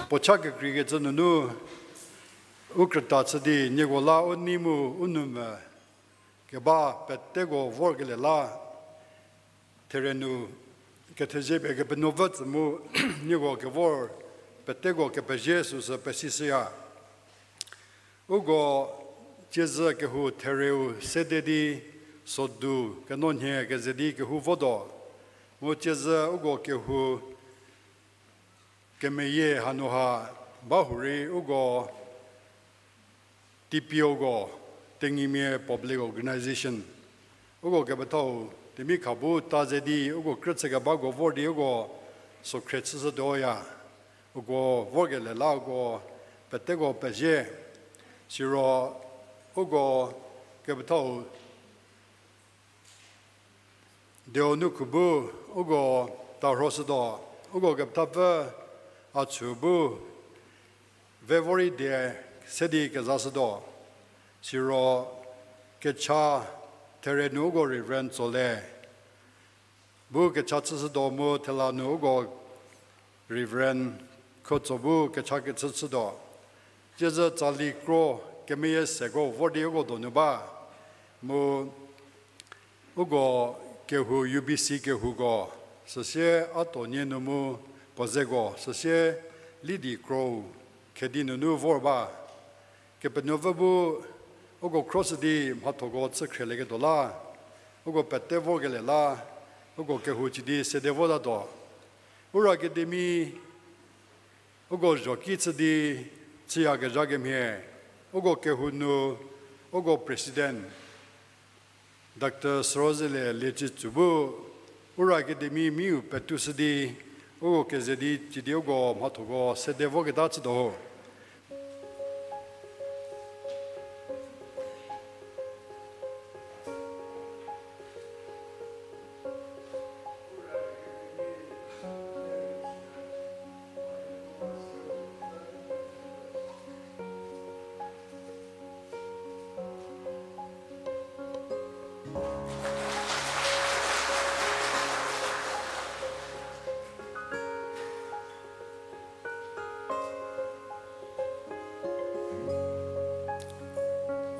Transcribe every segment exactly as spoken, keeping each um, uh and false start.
Puo cha kekreikecü nunu, u krüta chü di nieko la u nei mu u nou me keba peteko vorkelie la, therie nu kethezie pie Kepenuopfü tsü mu nieko kevor peteko kepezie süsü pesishüya. Uko tsiezhü kehou therieu sede di sodu kenonhie keze di kehou votuo. Mu tsiezhü uko kehou kemeyie hanu ha ba hurei uko T P O ko, Tengimia Public Organization, uko kepethau temi kha bu ta ze di uko krü chükebako vor di uko sokhrie chüshütuoya. Uko vorkelie la uko peteko pezie. Siro uko kepethau Deo nu khu bu uko tarhoshütuo, uko kepethapfü a chü bu ve vorei die se di kezashütuo. Siro kecha therie nu uko Reverend Tsole bu kecha chüshütuo mu thela nu uko Reverend Khotso bu kecha kechü chütuo. Tsiezhü tsali kro kemeyie seko vor di uko donu ba. Mu uko kehou U B C kehouko, süsie a tuonie nu mu puo zeko, süsie lidi krou khedi nunu vor ba. Kepenuopfü bu uko khroshü di mhathoko chükhrelieketuo la, uko pete vorkelie la, uko kehou cü di sede votatuo. Ura Academy uko zhoki chü di chüyakezha kemhie, uko kehou nu uko President Doctor Sürhozelie Liecütsu bu Ura Academy miu petushü di uko keze di cü di uko mhathoko sede voketa chütuo ho.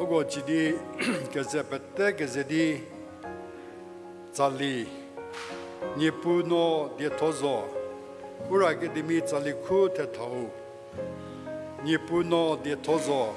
Uko cü di keze pete keze di tsali, Niepuu no dietho zo, Ura Academy tsali khu thethau, Niepuu no dietho zo.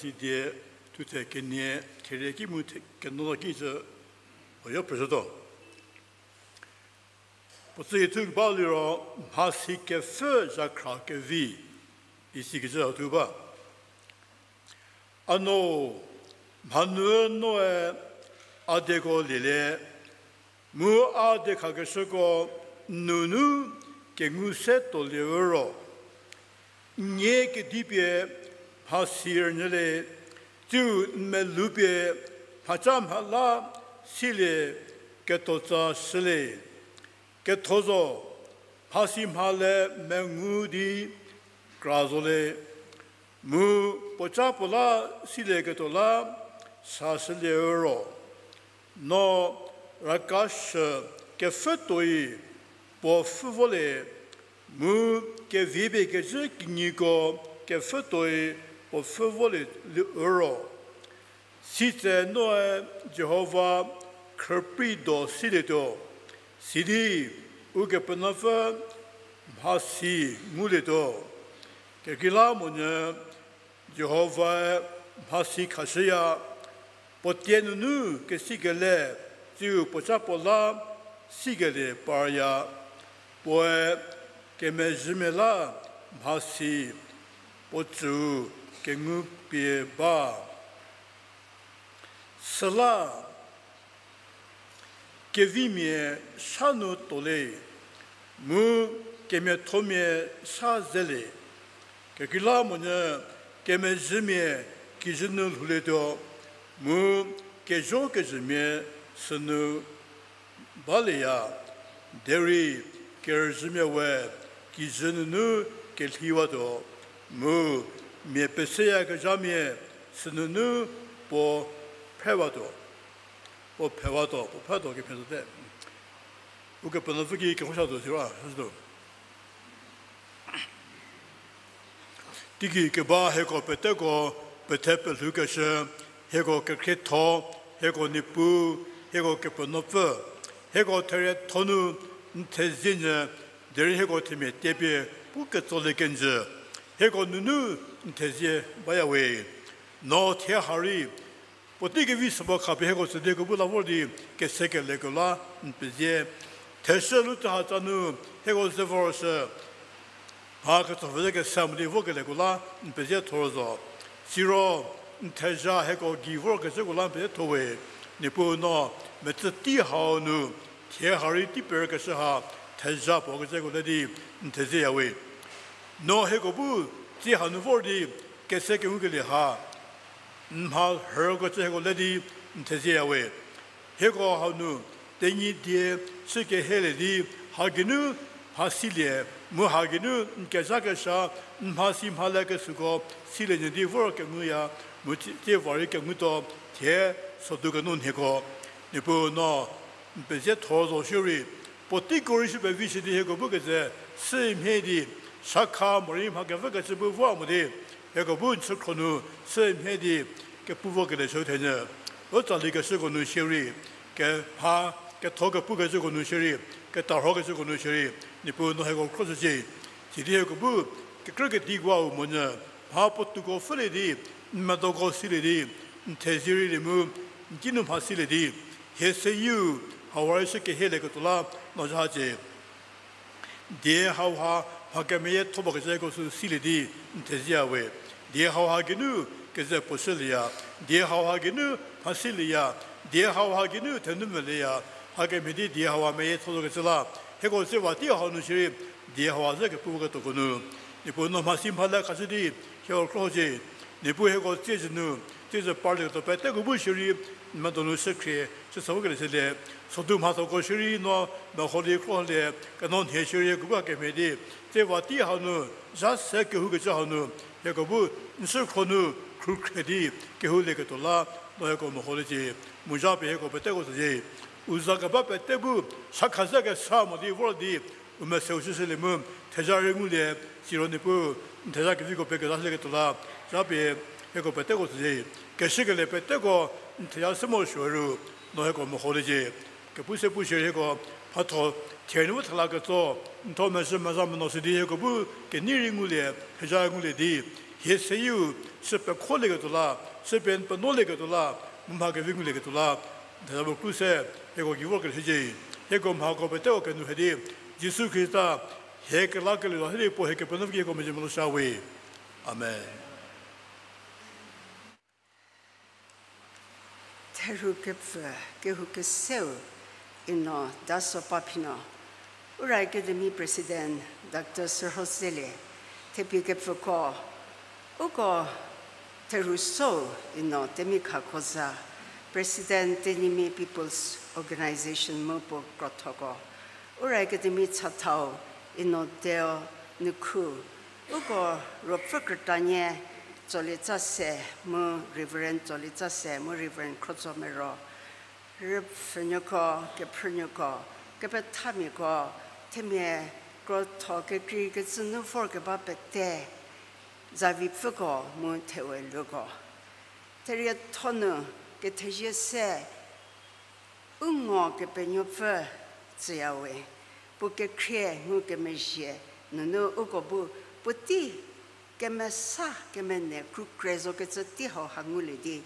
Sidie thuthe kenie therie ki mu the-, kenola ki cü puo yo phrüshütuo. Puo tsü ithu keba liro mhasi kepfü zhakhra kevi, isikecü hau thu ba. A nuo, mhanuü noe a dieko lielie, mu a diekhakeshüko n nunu kengu se tolie ro. N nie kedipie mhasi rünyülie, tsiu n melou pie mhaca mhala silie ketotsa shülie. Ketho zo, mhasi mhale mengu di kra zolie, mu puoca puo la silieketuo la sashülie ro. No rakashü kepfhütuoi puo pfhü volie, mu kevi pie kecü kinyiko kepfhütuoi puo pfhü volie ro. Sitse noe Jihova khrüprei do silietuo, sidi Ukepenuopfü mhasi ngulietuo. Kekreilamonyü Jihovae mhasi khashüya, puo tie nunu kesikele tsiu puoca puo la sikelie parya, puoe kemezhümia la mhasi puo tsüu kengu pie ba. Süla kevimia sha nu tolie, mu kemiathomia sha zelie. Kekreilamonyü kemezhümia kijü nu lhoulietuo, mu kezho kezhümia sünu balieya, derei kerüzhümia we kijü nunu kelhiwatuo, mu mia peseyakezhamia sünunu puo phrewatuo, puo phrewatuo, puo phrewatuo kephrezhüte. Ukepenuopfü ki kehoshatuo siro, shütuo. Teigei keba hieko peteko pethe pelhoukeshü, hieko kekhrietho, hieko Niepuu, hieko Kepenuopfü, hieko therietho nu n thezie nyü, derei hieko themia tiepie pu ketsolie kenjü, hieko nunu n thezie bayawe. No thie ha rei puotei kevi sübo khapie hieko tsüdieko bu la vor di kesekeleko la n pezie. Theshü lutsahatsa nu hieko ze vorshü, mha ketsopfü ze kesa mo di vokeleko la n pezie thor zo. Siro n thezha hieko gei vorkecüko la n pezie thowe. Niepuu no metsütei hau nu thie ha rei tei perkeshü ha thezha puo kecüko le di n thezieyawe. No hieko bu tsie hanu vor di kese kengukelie ha n mha rhükecü hieko le di n thezieyawe. Hieko hau nu Tenyidie chü kehelie di ha geinu mha silie, mu ha geinu n kezhakesha, n mhasi mhale kesuoko silie nyü di vor kenguya, mu tsie, tsie va rei kengutuo thie sodu kenu nhieko. Niepuu no n pezie thor zo shierei, puoteiko rei shü pevi shü di hieko bu keze, sü mhie di, shakha morei mha kevükecü bu vor mo di, hieko bu n chükhro nu, sü mhie di, kepu vokelie shü thenyü. U tsali keshüko nu shierei, kemha, ketho kepukecüko nu shierei, ketarhokecüko nu shierei, Niepuu no hieko khroshücie. Sidi hieko bu, kekrü kedi kuau monyü, mha puotuko pfhülie di, n medoko silie di, n thezie rei lie mu, n kinu mha silie di, hie seyieu, hauha rei shü kehelieketuo la, no zhacie. Die hauha mha kemeyietho bakecüko sü silie di n thezieyawe. Die hauha geinu keze puo shülieya. Die hauha geinu mha silieya. Die hauha geinu thenu melieya. Hakemhie di die hauha meyietho zokecü la, hieko tsie va tei hau nu shierei, die hauha ze kepu ketuoko nu, Niepuu no mhasi mhale khashü di hieko khroshücie. Niepuu hieko tsie zhü nu, tsie zhü parlieketuo peteko bu shierei, n medonu shükhrie, chüsa vokelie shülie, sodu mhathoko shierei no meho di khrolie, keno nhie shierei hieko bu hakemhie di, tsie va tei hau nu, zha se kehoukecü hau nu, hieko bu n shükhro nu khrukhre di kehoulieketuo la, no hieko meholiecie. Mu zha pie hieko peteko tsücie. U za keba pete bu, shakha ze kesa mo di vor di, u meseu shüshülie mu, thezha rei ngulie, siro Niepuu, n thezha keviko pie kezha shülieketuo la, zha pie hieko peteko tsücie. Keshükelie peteko, n thezha se mo suo ru, no hieko meholiecie. Kepu se pu shierei hieko, mhatho, thie nu bu thela ketso, n tho mezhü mezha meno shü di hieko bu, kenei rei ngulie, thezha ngulie di, Hie seyieu, chü pekholieketuo la, chü pie n penuolieketuo la, mu mha kevi ngulieketuo la, theza bu kru se, hieko gei vorkelie shücie. Hieko mhako peteko kenou hedi, Jisu Khrista, hie kelakelie la hedi puo hie Kepenuopfü ki hieko mezhie melou sha we. Amen. Therhu kepfü kehou keseu, ino daso paphi no, Ura Academy President Doctor Sürhozelie, thepie kepfüko, uko therhu sou, ino Temikha Khoza, President Tenyimia People's Organization mu puo krothoko, Ura Academy chathau, ino Deo Nukhu, uko ruopfü krütanie Tsolietsase mu Reverend Tsolietsase mu Reverend Khrotso Mero, rüpfhünuoko, kephrünuoko, kepethamiako, themia krotho kekreikecü nu vorkeba pete, zavipfüko mu thewe luoko. Therietho nu kethezie se u ngo Kepenuopfü tsüyawe, puo kekhrie ngukemezhie nunu uko bu puotei kemesa kemene krukre zokecü tei hauha ngulie di,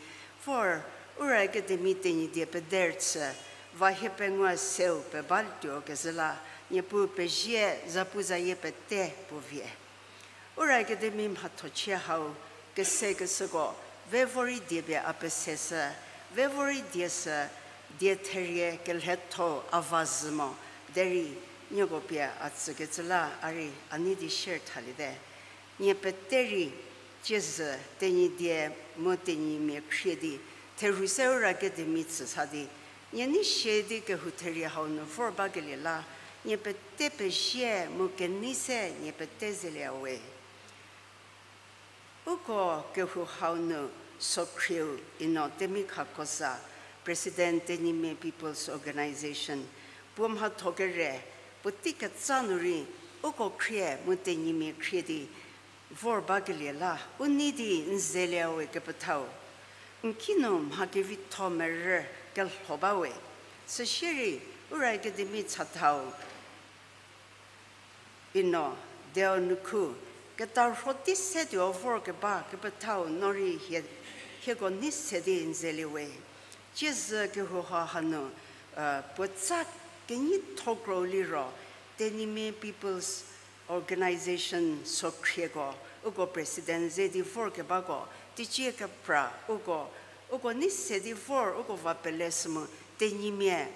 vor Ura Academy Tenyidie pederüchü, va hie pengou seu pebalietuo kezhü la, Niepuu pezie zapuzayie pete puo vie. Ura Academy mhathochie hau kesekeshüko, ve vorei die pie a peseshü, ve vorei die sü, die therie kelhetho a va zhü mo, derei nieko pie a tsükecü la a rei a nei di share thaliete. Nie pete rei, ciezü Tenyidie mu Tenyimia khrie di, therhu se Ura Academy tsü sa di, nie nei sie di kehou therie hau nu vor bakelie la, nie pete pezie mu kenei se nie pete zeliewe. Uko kehou hau nu sokhrieu ino Temikha Khoza, President Tenyimia People's Organization, puo mhatho kere, puotei ketsa nu rei, uko khrie mu Tenyimia khrie di, vor bakelie la, u nei di n zeliewe kepethau. N kinu mha kevitho merü kelho bawe. Süsierei, Ura Academy chathau, ino Deo Nukhu, ketarho tei se tuo vorkeba kepethau no rei hie, hieko nei se di n zeliewe. Ciezü kehou hau hanu, puotsa kenyitho kro liro, Tenyimia People's Organization sokhrieko, uko president ze di vorkebako, teicie kepra uko, uko nei se di vor uko va pele sü mu, Tenyimia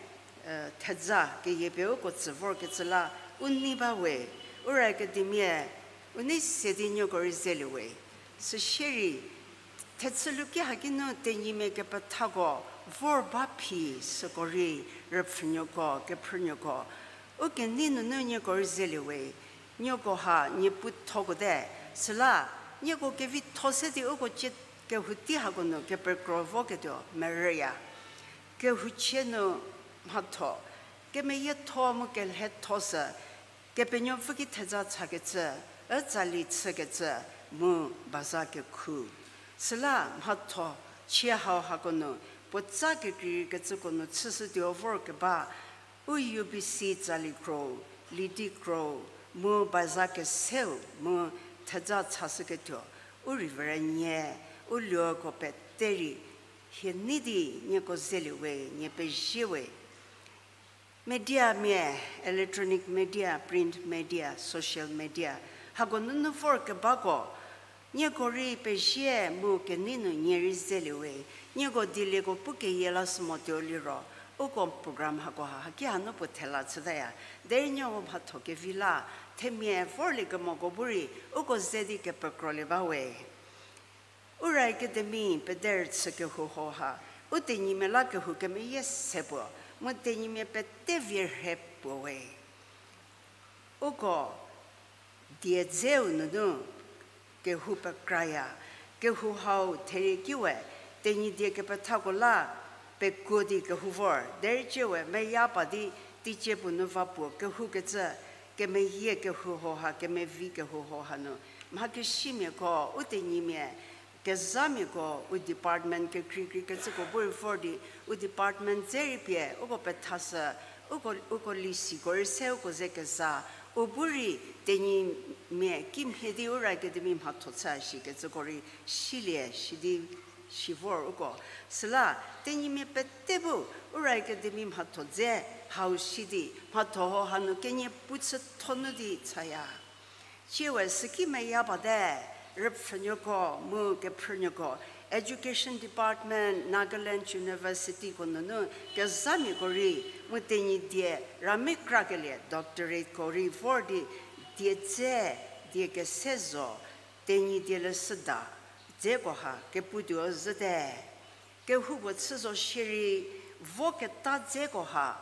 theja keyie pie uko tsü vorkecü la u nei bawe, Ura Academy-e u nei se di nieko rei zeliewe. Süsierei, thechü luki haki nu Tenyimia kepethako vor ba phi süko rei rüpfhünuoko, kephrünuoko, u kenei nunu nieko rei zeliewe. Nieko ha nie puthoko te, süla nieko kevitho se di uko cie kehou tei hako nu kepekro voketuo merüya. Kehouchie nu mhatho, kemeyietho mu kelhetho sü, Kepenuopfü ki theja chakecü, ütsali chükecü, mu baza kekhu. Süla mhatho, chie hau hako nu, puotsa kekreikecüko nu chüshütuo vorkeba, u U B C tsali kro, lidi kro, mu baza keseu, mu theja chashüketuo, u Reverend nie, u luoko pete rei, hie nei di nieko zeliewe, nie pezie we. Mediamia, electronic media, print media, social media, hako nunu vorkebako, nieko rei pezie mu kenei nu nie rei zeliewe, nieko dielieko pu keyie la sü motuo liro, uko program hako ha, haki hanu puo thela chütaya, derei nieko mhatho kevi la, themia vorlie kemoko bu rei, uko ze di kepekrolie bawe. Ura Academy pederüchü kehou hau ha, u Tenyimia la kehou kemeyie se puo, mu Tenyimia pete vie rhe puo we. Uko die dzeu nunu kehou pekraya, kehou hau therie ki we, Tenyidie kepethako la pekuo di kehou vor, derei cie we meya pa di teicie puo nu va puo kehoukecü, kemeyie kehou hau ha, kemevi kehou hau ha nu, mha kesimiako, u Tenyimia, kezhamiako, u department kekreikreikecüko bu rei vor di, u department dze rei pie, uko pethashü, uko, uko lisiko rei se uko ze keza, U bu rei Tenyimia kimhie di Ura Academy mhatho chü shikecüko rei silie sidi si vor uko. Süla Tenyimia pete bu Ura Academy mhatho dze hau sidi mhatho ho hanu kenie pu chütho nu di chaya. Tsie we süki meya bate, rüpfhünuoko mu kephrünuoko, Education Department, Nagaland Universityko nunu kezhamiako rei mu Tenyidie ramekra kelie doctorateko rei vor di die dze, die kese zo, Tenyidie leshüda dzeko ha keputuo zhüte. Kehoupuo chü zo shierei, voketa dzeko ha,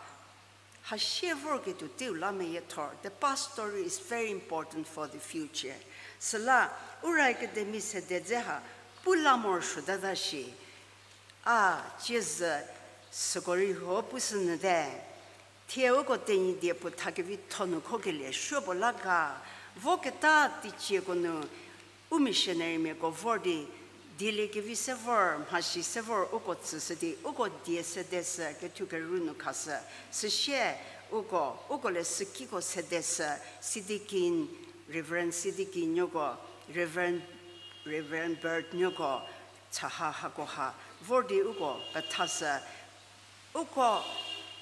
hasie vorketuo teiu la meyiethor. The past story is very important for the future. Süla, Ura Academy sede dze ha, pu la morosuotata shi. A, tsiezü, süko rei ho pushünyüte. Thie uko Tenyidie puo tha kevitho nu khokelie supuo la ga, voketa teicieko nu u missionarymiako vor di, dieliekevi se vor, mhasi se vor uko tsüshü di, uko die sedeshü, kethu kerü nu khashü, süsie uko, uko leshükiko sedeshü, Sidikin, Reverend Sidikin nuoko, Reverend, Reverend Bird nuoko, chaha hako ha, vor di uko pethashü, uko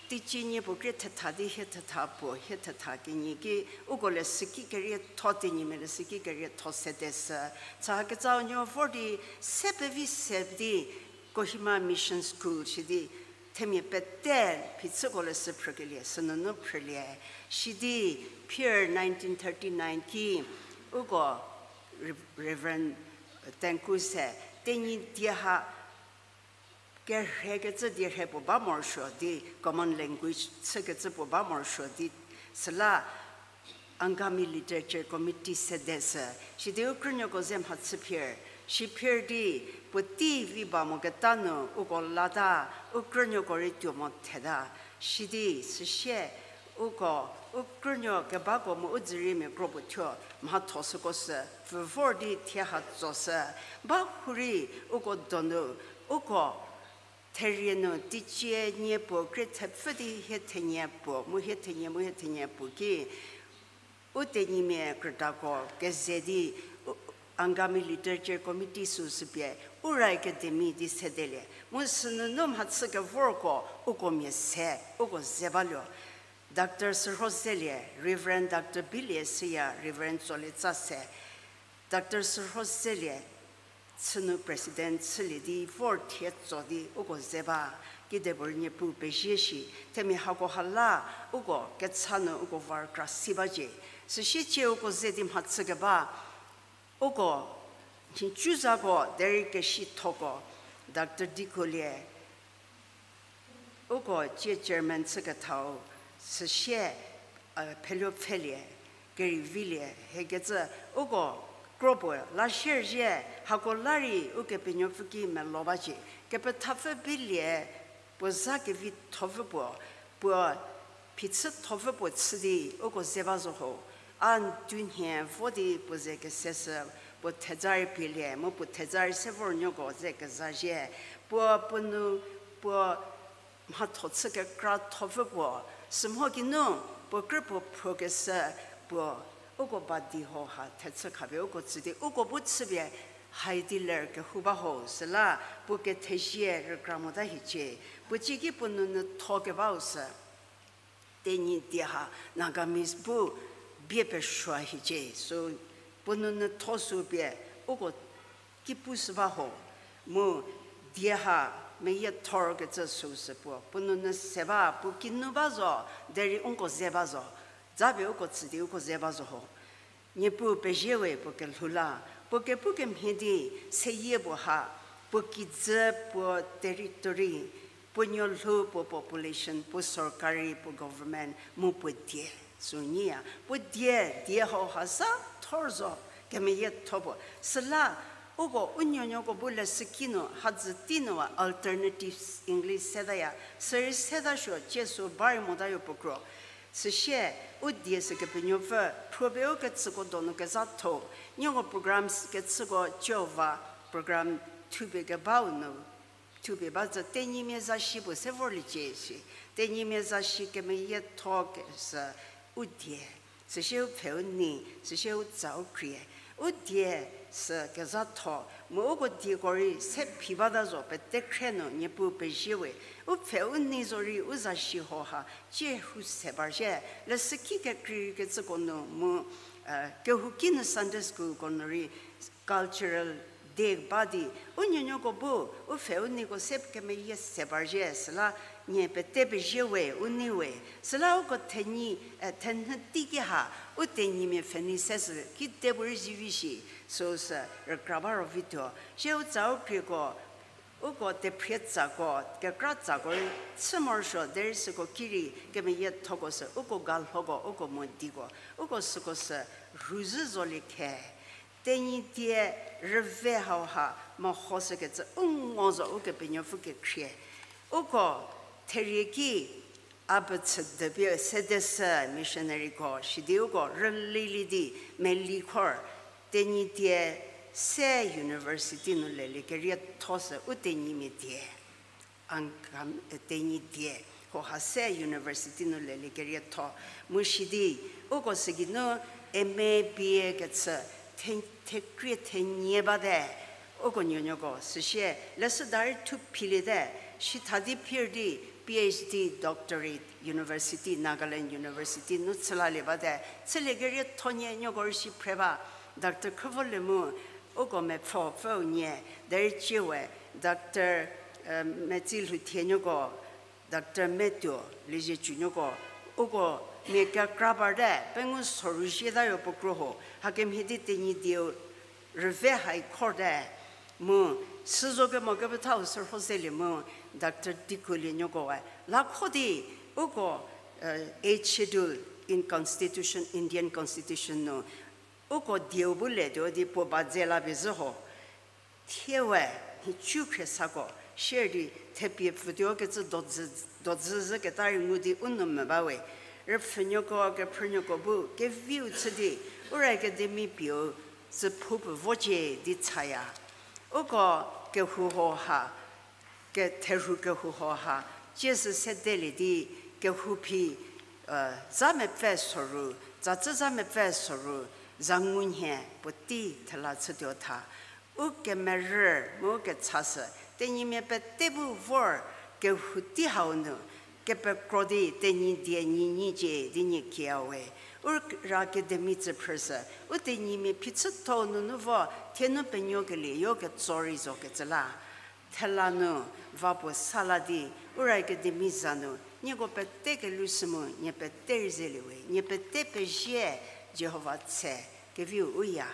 teicie nie puo krie thetha di hie thetha puo, hie thetha kenie ki, uko leshüki kerietho Tenyimia leshüki kerietho sedeshü, cha ketsau nuo vor di se pevi se di Kohima Mission School shi di, themia pete phichüko leshü phrükelie, sünunu phrülie, shi di phier nineteen thirty-nine ki, uko Rev-, Reverend Tenku se, Tenyidie ha kerhekecü die rhe puo ba morosuo di, common language chükecü puo ba morosuo di, süla Angami Literature Committee sedeshü, shi di u krünuoko ze mhachü phier, shi phier di puotei vi ba moketa nu uko lata, u krünuoko rei tuo mo theta, shi di süsie uko, u krünuo kebako mu u dzüriemia kro puo thuo mhatho süko sü, pfü vor di thie ha tsoshü, ba hurei uko donu, uko therie nu teicie nie puo krie thepfü di hie thenie puo, mu hie thenie, mu hie thenie puo ki, u Tenyimia krütako keze di, u, Angami Literature Committee süsü pie, Ura Academy di sedelie. Mu sünunu mhachü kevorko, uko mia se, uko ze baluo. Doctor Sürhozelie, Reverend Doctor Bilie süya, Reverend Tsolie tsa se. Doctor Sürhozelie, chünu president chülie di vor thie tso di uko ze ba, kidepuorei Niepuu pezie shi, themia hako ha la uko kecha nu uko var kra si bacie. Süsie cie uko ze di mhachü keba, uko nhicu zako derei kesithoko, Doctor Dikolie, uko cie chairman chükethau, süsie, a, pheluo pfhelie, kerivilie, hikecü, uko kro puo la share zhie, hako la rei Ukepenuopfü ki melo bacie, kepethapfü bilie, puo za kevithopfü puo, puo phichüthopfü puo chü di uko ze ba zo ho. A ntunhie vo di puo ze keseshü, puo theza rei pielie, mu puo theza rei se vornuoko ze keza zhie, puo puo nu, puo mhatho chü kekra thopfü puo, sümho kinu, puo krü puo phrokeshü, puo uko ba di ho ha thechü khapie uko tsü di, uko bu chüpie haidi ler kehou ba ho, süla puo kethezie rükra mota hiecie, puo cie ki puo nunyütho kebau sü. Tenyidie ha Nagamese bu bie pesuo hiecie, sü puo nunyütho sü pie uko ki pushü ba ho, mu die ha meyiethor kecü süsü puo, puo nunyü se ba, puo kinu ba zo, derei uko ze ba zo, zapie uko tsü di uko ze ba zo ho. Niepuu pezie we puo kelhou la, puo kepu kemhie di, seyie puo ha, puo kijü, puo territory, puo nuolhou, puo population, puo sorkari, puo government, mu puo die. Sünyiya, puo die, die hau ha za thor zo, kemeyietho puo. Süla, uko u nuonuoko bu leshüki nu, hadzü tei nu a alternatives English setaya, sürei seta suo, cie sü ba rei motaya puo kro. Süsie, u die sü Kepenuopfü, phrüpie u kecüko donu kezhatho, nieko programs kechüko ciova program thupie kebau nu, thupie ba zü Tenyimia zashi puo se vorliecie shi, Tenyimia zashi kemeyietho kesü u die. Süsie u pfhe u nei, süsie u tsa u krie. U die sü kezhatho, mu uko dieko rei se phi bata zo pete khre nu Niepuu pezie we. U pfhe u nei zo rei u za shi ho ha, tsie hu se barzhie, leshüki kekreikecüko nu mu, kehouki nu Sunday schoolko nu rei cultural day ba di, u nuonuoko bu, u pfhe u neiko se kemeyie se barzhie, süla nie pete pezie we, u nei we, süla uko thenyi, thenhü teiki ha, u tenyimia pfhenei se sü kide puorei zivi shi, süu sü rükra ba ro vituo. Sie u tsa u krieko, uko tephrie tsako, kekra tsako rei chü morosuo, derei süko ki rei kemeyiethoko sü, uko galhoko, uko mo diko, uko süko sü rhuzhü zolie khe. Tenyidie rüve hauha mehoshükecü u ngo zo Ukepenuopfü kekhrie. Uko therie ki a pü chüdüpie sedeshü missionaryko, sidi uko rülilie di meli khor, Tenyidie se university nu lelie kerietho sü u tenyimia die. Angam, Tenyidie, hoha se university nu lelie kerietho. Mu sidi, uko sügeinu M A, B A kechü, the-, thekrie thenie bate, uko nuonuoko, süsie, leshüda rei thu philiete, sitha di phir di, P H D, doctorate, university, Nagaland University nu chülalie bate, chülie kerietho nie nuoko rei si phre ba, Doctor Khüvolemu, uko mepfü pfüu nie, derei cie we, Doctor, Metsilhouthie nuoko, Doctor Metuo, Liezietsu nuoko, uko mia kekra parte, pengou soru zietayo puo kro ho, hakemhie di Tenyidieu rüve hai khorte, mu, süzo kemo kepethau sürho zelie mu, Doctor Dikuolie nuoko we, lakho di, uko, Eighth Schedule in Constitution, Indian Constitution nu, uko dieu bu letuo di puo ba dze la pie zhü ho. Thie we, nhicu khriesako, share di, thepie pfütuokecü dodzü, dodzü zhüketa rei ngu di u nou me ba we. Rüpfhünuoko, kephrünuoko bu, keviu chü di, Ura Academy pieu, tsüphou pfü vocie di chaya. Uko kehou ho ha, ketherhu kehou ho ha, tsiezü sedelie di, kehou phi, za mepfü soru, za tsü za mepfü soru, za ngunhie puotei thela chütuo tha. U kemerü mu u kechasü, Tenyimia pete bu vor kehou tei hau nu, kepekro di Tenyidie nyinyi cie di nie kiawe. Ura Academy tsüphrüsü, u Tenyimia phichütho nunu vo, thie nu penuokelie yo ketso rei zokecü la. Thela nu, va puo sa la di, Ura Academy za nu, nieko pete kelushü mu, nie pete rei zelie we, nie pete pezie, Jihova tse, keviu u ya.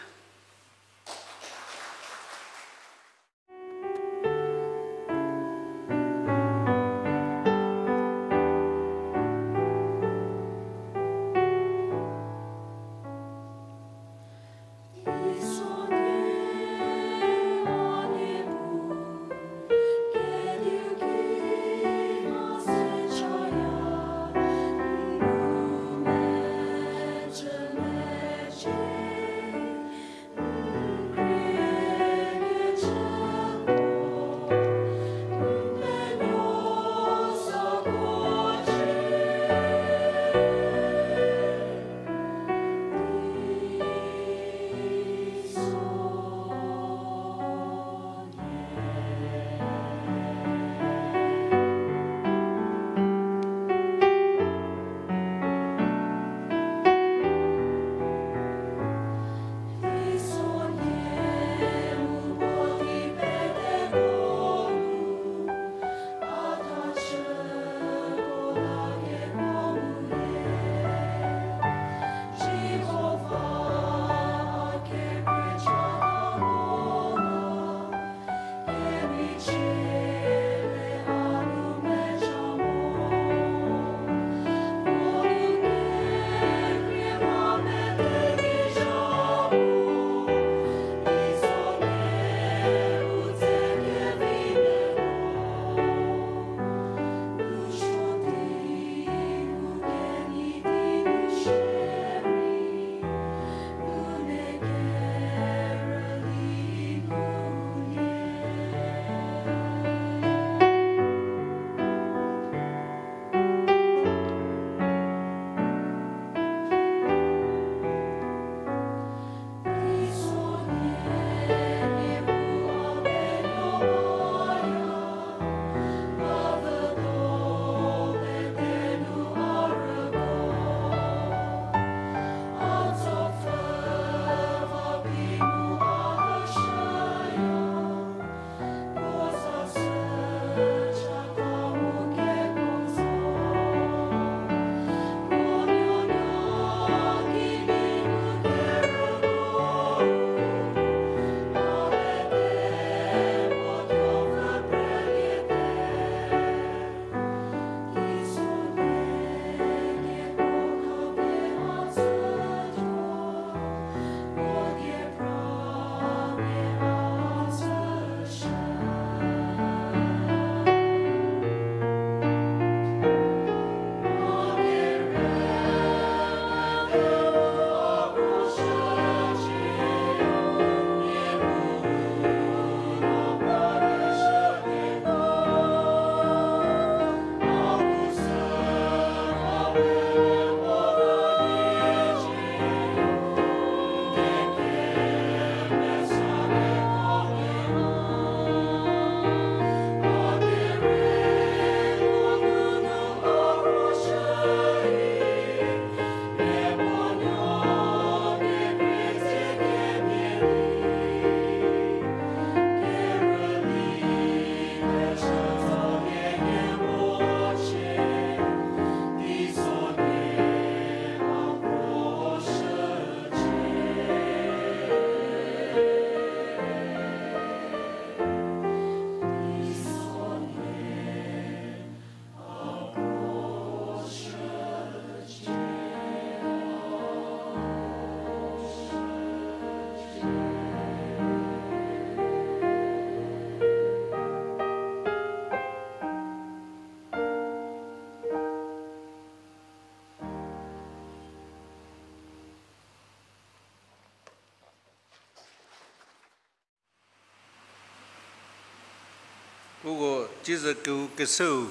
Uko cizü keu keseu,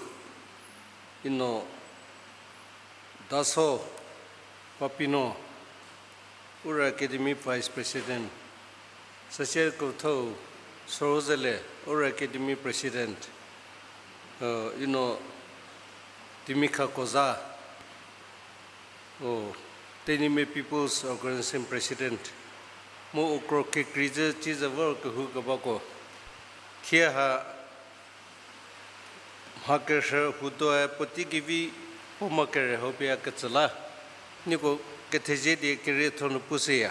ino Daso Papino, Ura Academy Vice President, Sachel Kuthou Sorozele, Ura Academy President, uh, ino Timikha Koza, o, Tenyimia People's Organization President, mu ukro kekreicü cizü vor kehou kebako. Thie ha mha kerhü hudoe puotei kevi puo mha kere hau pie ketsü la, nieko kethezie die kerietho nu pushüya.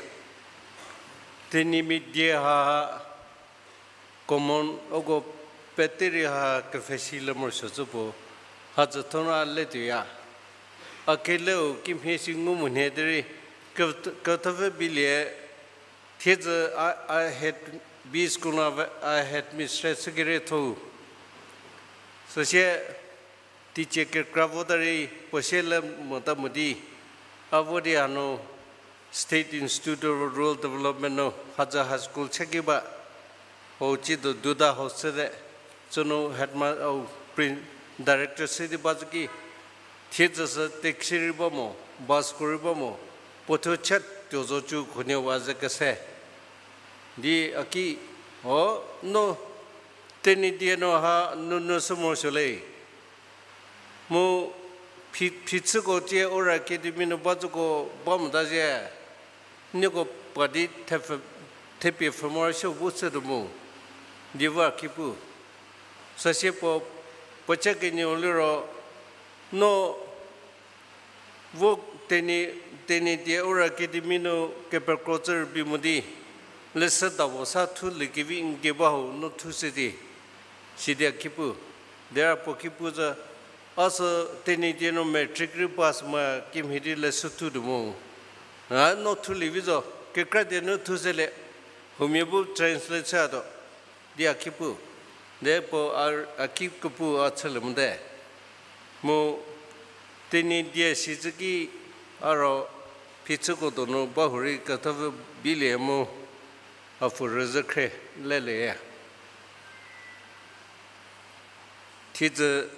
Tenyimia die ha ha common uko pete rei ha kepfhesi le morosuo cü puo, ha tsüthon a le tuoya. A keleu kimhie si ngu monyü derei, ke-, kethopfü bilie, thiedzü a, a head, B school nu a headmistress kerietho. Süsie, teicie kekra vota rei puo sie le mota mo di, a vo di hanu State Institute of Rural Development nu Haja High School cheki ba, hau ci do duda hau sede, sünu headma-, au prin-, director se di ba zü ki, thiedzü sü taxi rei ba mo, bus ko rei ba mo, puothuo chat tuo zo cü khunhie wa ze kese. Di a ki, o, no, Tenyidie nu ha nunu sü morosuo le. Mu phi-, phichüko tie Ura Academy nu ba züko ba mota zhie, nieko pa di thepfü-, thepie pfhü morosuo bu chütuo mu, di va ki pu. Süsie puo, puo cha kenieu liro, no vo Tenyi, Tenyidie Ura Academy nu kepekro tsü rübei mo di, leshüda puo sa thulie kevi n die ba hau no thushü di, sidi a ki pu. Derei puo ki pu zü, a sü Tenyidie nu matric rei pass mo kimhie di leshü thutuo mu. A no thulie vi zo, kekra die nu thushülie, huomia bu translate chütuo. Di a ki pu, de puo a, a ki kepu a chülie mote. Mu Tenyidie si zü ki a ro phichüko donu ba hurei kethavü bilie mu a pfü rüzhü khrie lelieya. Thiedzü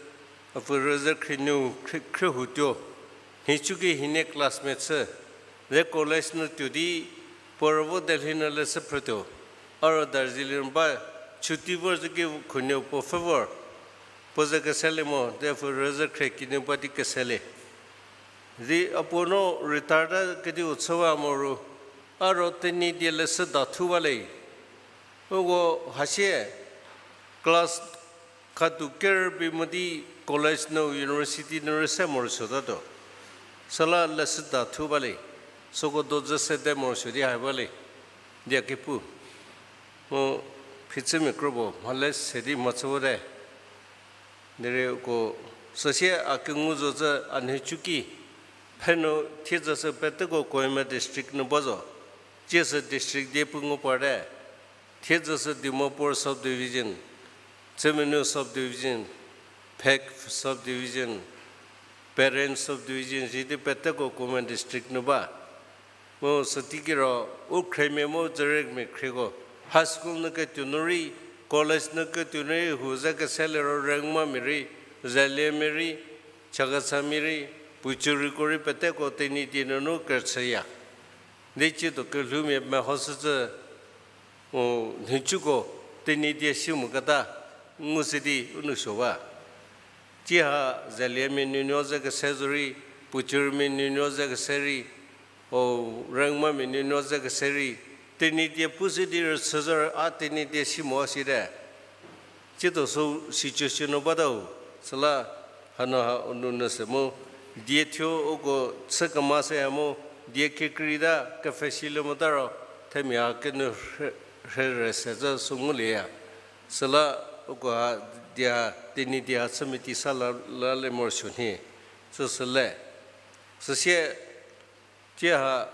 a pfü rüzhü khrie nu khrie, khrie hutuo. Nhicuki hienie classmate chü. Ze college nu tuo di puo rüvo Delhi nu leshü phrütuo. A ro Darjeeling ba chuti vor zü ki khunhie puo pfhü vor. Puo ze keselie mo, de pfü rüzhü khrie kinu ba di keselie. Di a puo no retire ta kediu chüwa mo ru, a ro Tenyidie leshüda thu ba le. Uko hasie class khadu kerübei mo di college nu university nu rei se morosuotatuo. Süla leshüda thu ba le, süko do zü sede morosuo di hai ba le, di a ki pu. Mu phichümia kro puo mhale se di mhachü vote. Derei uko süsie a kengu zo zü a nhicuki, phenu thiedzü sü peteko Kohima district nu ba zo, tsiesü district die pu ngu parte. Thiedzü sü Dimapur subdivision, Chümoukedima subdivision, Phek subdivision, Peren subdivision zi di peteko Kohima district nu ba. Mu süteiki ro u khriemia mu dzüriemia khrieko high school nu ketuo nu rei, college nu ketuo nu rei hu ze keselie ro Rengmamia rei, Zeliamia rei, Chakhesangmia rei, puocuruko rei peteko Tenyidie nunu kerüchüya. Di tsiedo kelhoumia mehoshücü, u nhicuko Tenyidie si moketa ngushü di u nou suo ba. Tsie ha Zeliamia nuonuo ze kese zorei, puocurumia nuonuo ze kese rei, o Rengmamia nuonuo ze kese rei, Tenyidie pushü di rüchü zo a Tenyidie si mo site. Tsiedo sü situation nu batau, süla hanu ha u nou nu se mu, die thuo uko chü kemashüya mu, die kekreita kepfhesilie mota ro, themia ha kenu rhe-, rhe-, rhese zü sü ngulieya. Süla uko ha die ha Tenyidie ha chü meti sa la, lalie morosuo nhie, süsü le. Süsie, tsie ha,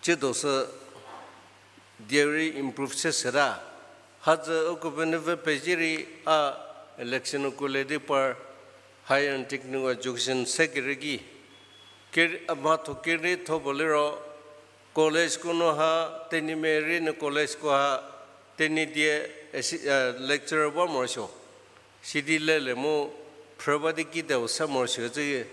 tsiedo sü die rei improve se seta. Hadzü uko penuopfü pezie rei a election uko le di par higher and technical education se kerei ki, ke-, a mhatho kerietho puo liro, collegeko nu ha, Tenyimia rei nu collegeko ha, Tenyidie lecturer ba morosuo. Sidi lele mu phrü ba di kide-u se morosuo tsü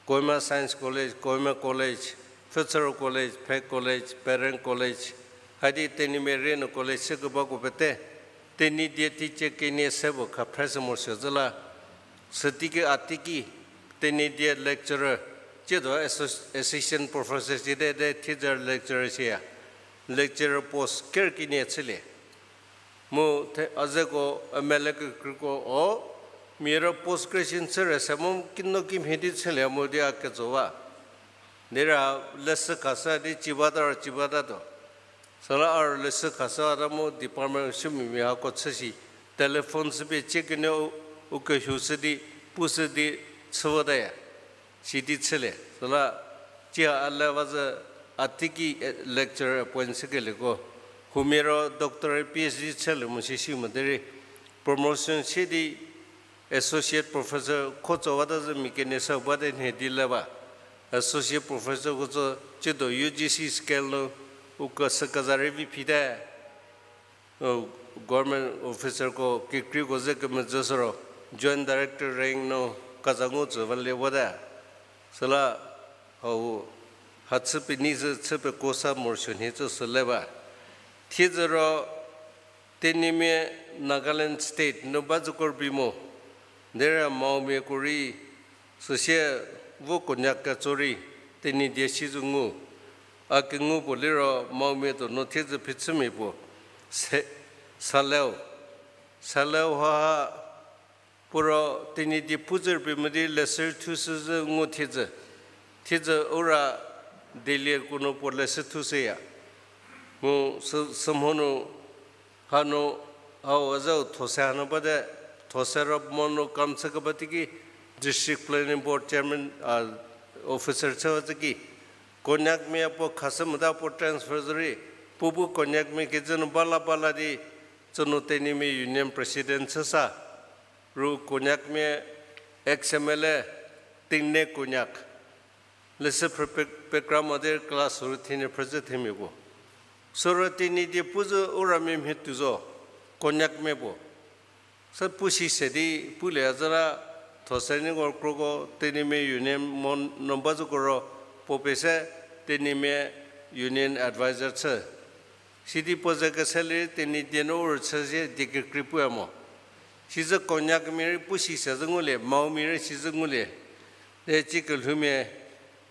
Kohima Science College, Kohima College, Pfütsero College, Phek College, Peren College, hadi Tenyimia rei nu college se kebako pete, Tenyidie teicie kenie se puo kha phreshü morosuo zü la, sütiki a teiki Tenyidie lecturer, tsiedo associate professor site de thiedzü lecturer siya, lecturer post ker kenie chülie. Mu a zeko M L A kekreiko o, mia ro post graduation chü re se mu kino kimhie di chülie mu di a ketso ba. Derei leshü khashü di ci bata ro ci batatuo. Süla a ro leshü khashü ata mu department shümia hako chü shi, telephone shüpie cie kenie u kehoushü di, pushü di chü bataya. Sidi chülie. Süla cia a le ba zü a teiki lecturer appoint shükelieko, huomia ro doctor, P H D chülie mo shi si mo derei promotion sie di associate professor kho tso bata zü mia kenie se bate nhie di le ba. Associate professor ko tso tsiedo U G C scale nu u kesü keza rei vi phite. Government officerko kekreiko ze kemedzü süro, Joint Director rank nu keza ngu tsü valie bate. Süla hau ha chü penyi zü chü pekuo sa morosuo nhie tsü sü le ba. Thiedzü ro Tenyimia Nagaland State nu ba züko rübei mo. Derei Maomiako rei süsie vo Konyak ketso rei Tenyidie si zü ngu. A kengu puo liro Maomia donu thiedzü phichümia puo se, Saleu. Saleu haha puo ro Tenyidie pu zü rübei mo di leshü rei thushü zü ngu thiedzü. Thiedzü ura Delhiko nu puo leshü thushüya. Mu sü, sümhonu hanu, hau a zü those hanu bate, those ro mo nu kam chü keba teiki District Planning Board Chairman, officer chü ba zü ki, Konyakmia puo khashü mota puo transfer zü rei, puo bu Konyakmia kijü nu bala bala di, tsünu Tenyimia Union President chü sa, ru Konyakmia ex-M L A, Tengne Konyak. Leshü phrü pe, pekra mo di class ru thenie phrü zü themia puo. Süro Tenyidie pu zü uramia mhie tuo zo, Konyakmia puo. Sü pu si se di pulie a zü la, those niko kroko Tenyimia Union mo nu ba züko ro, puo pie se Tenyimia Union Advisor chü. Sidi puo ze kese lie Tenyidie nu u rüchü sie die kekrei puya mo. Sizü Konyakmia rei pu si se zü ngulie, Maomia rei si zü ngulie. Derei ci kelhoumia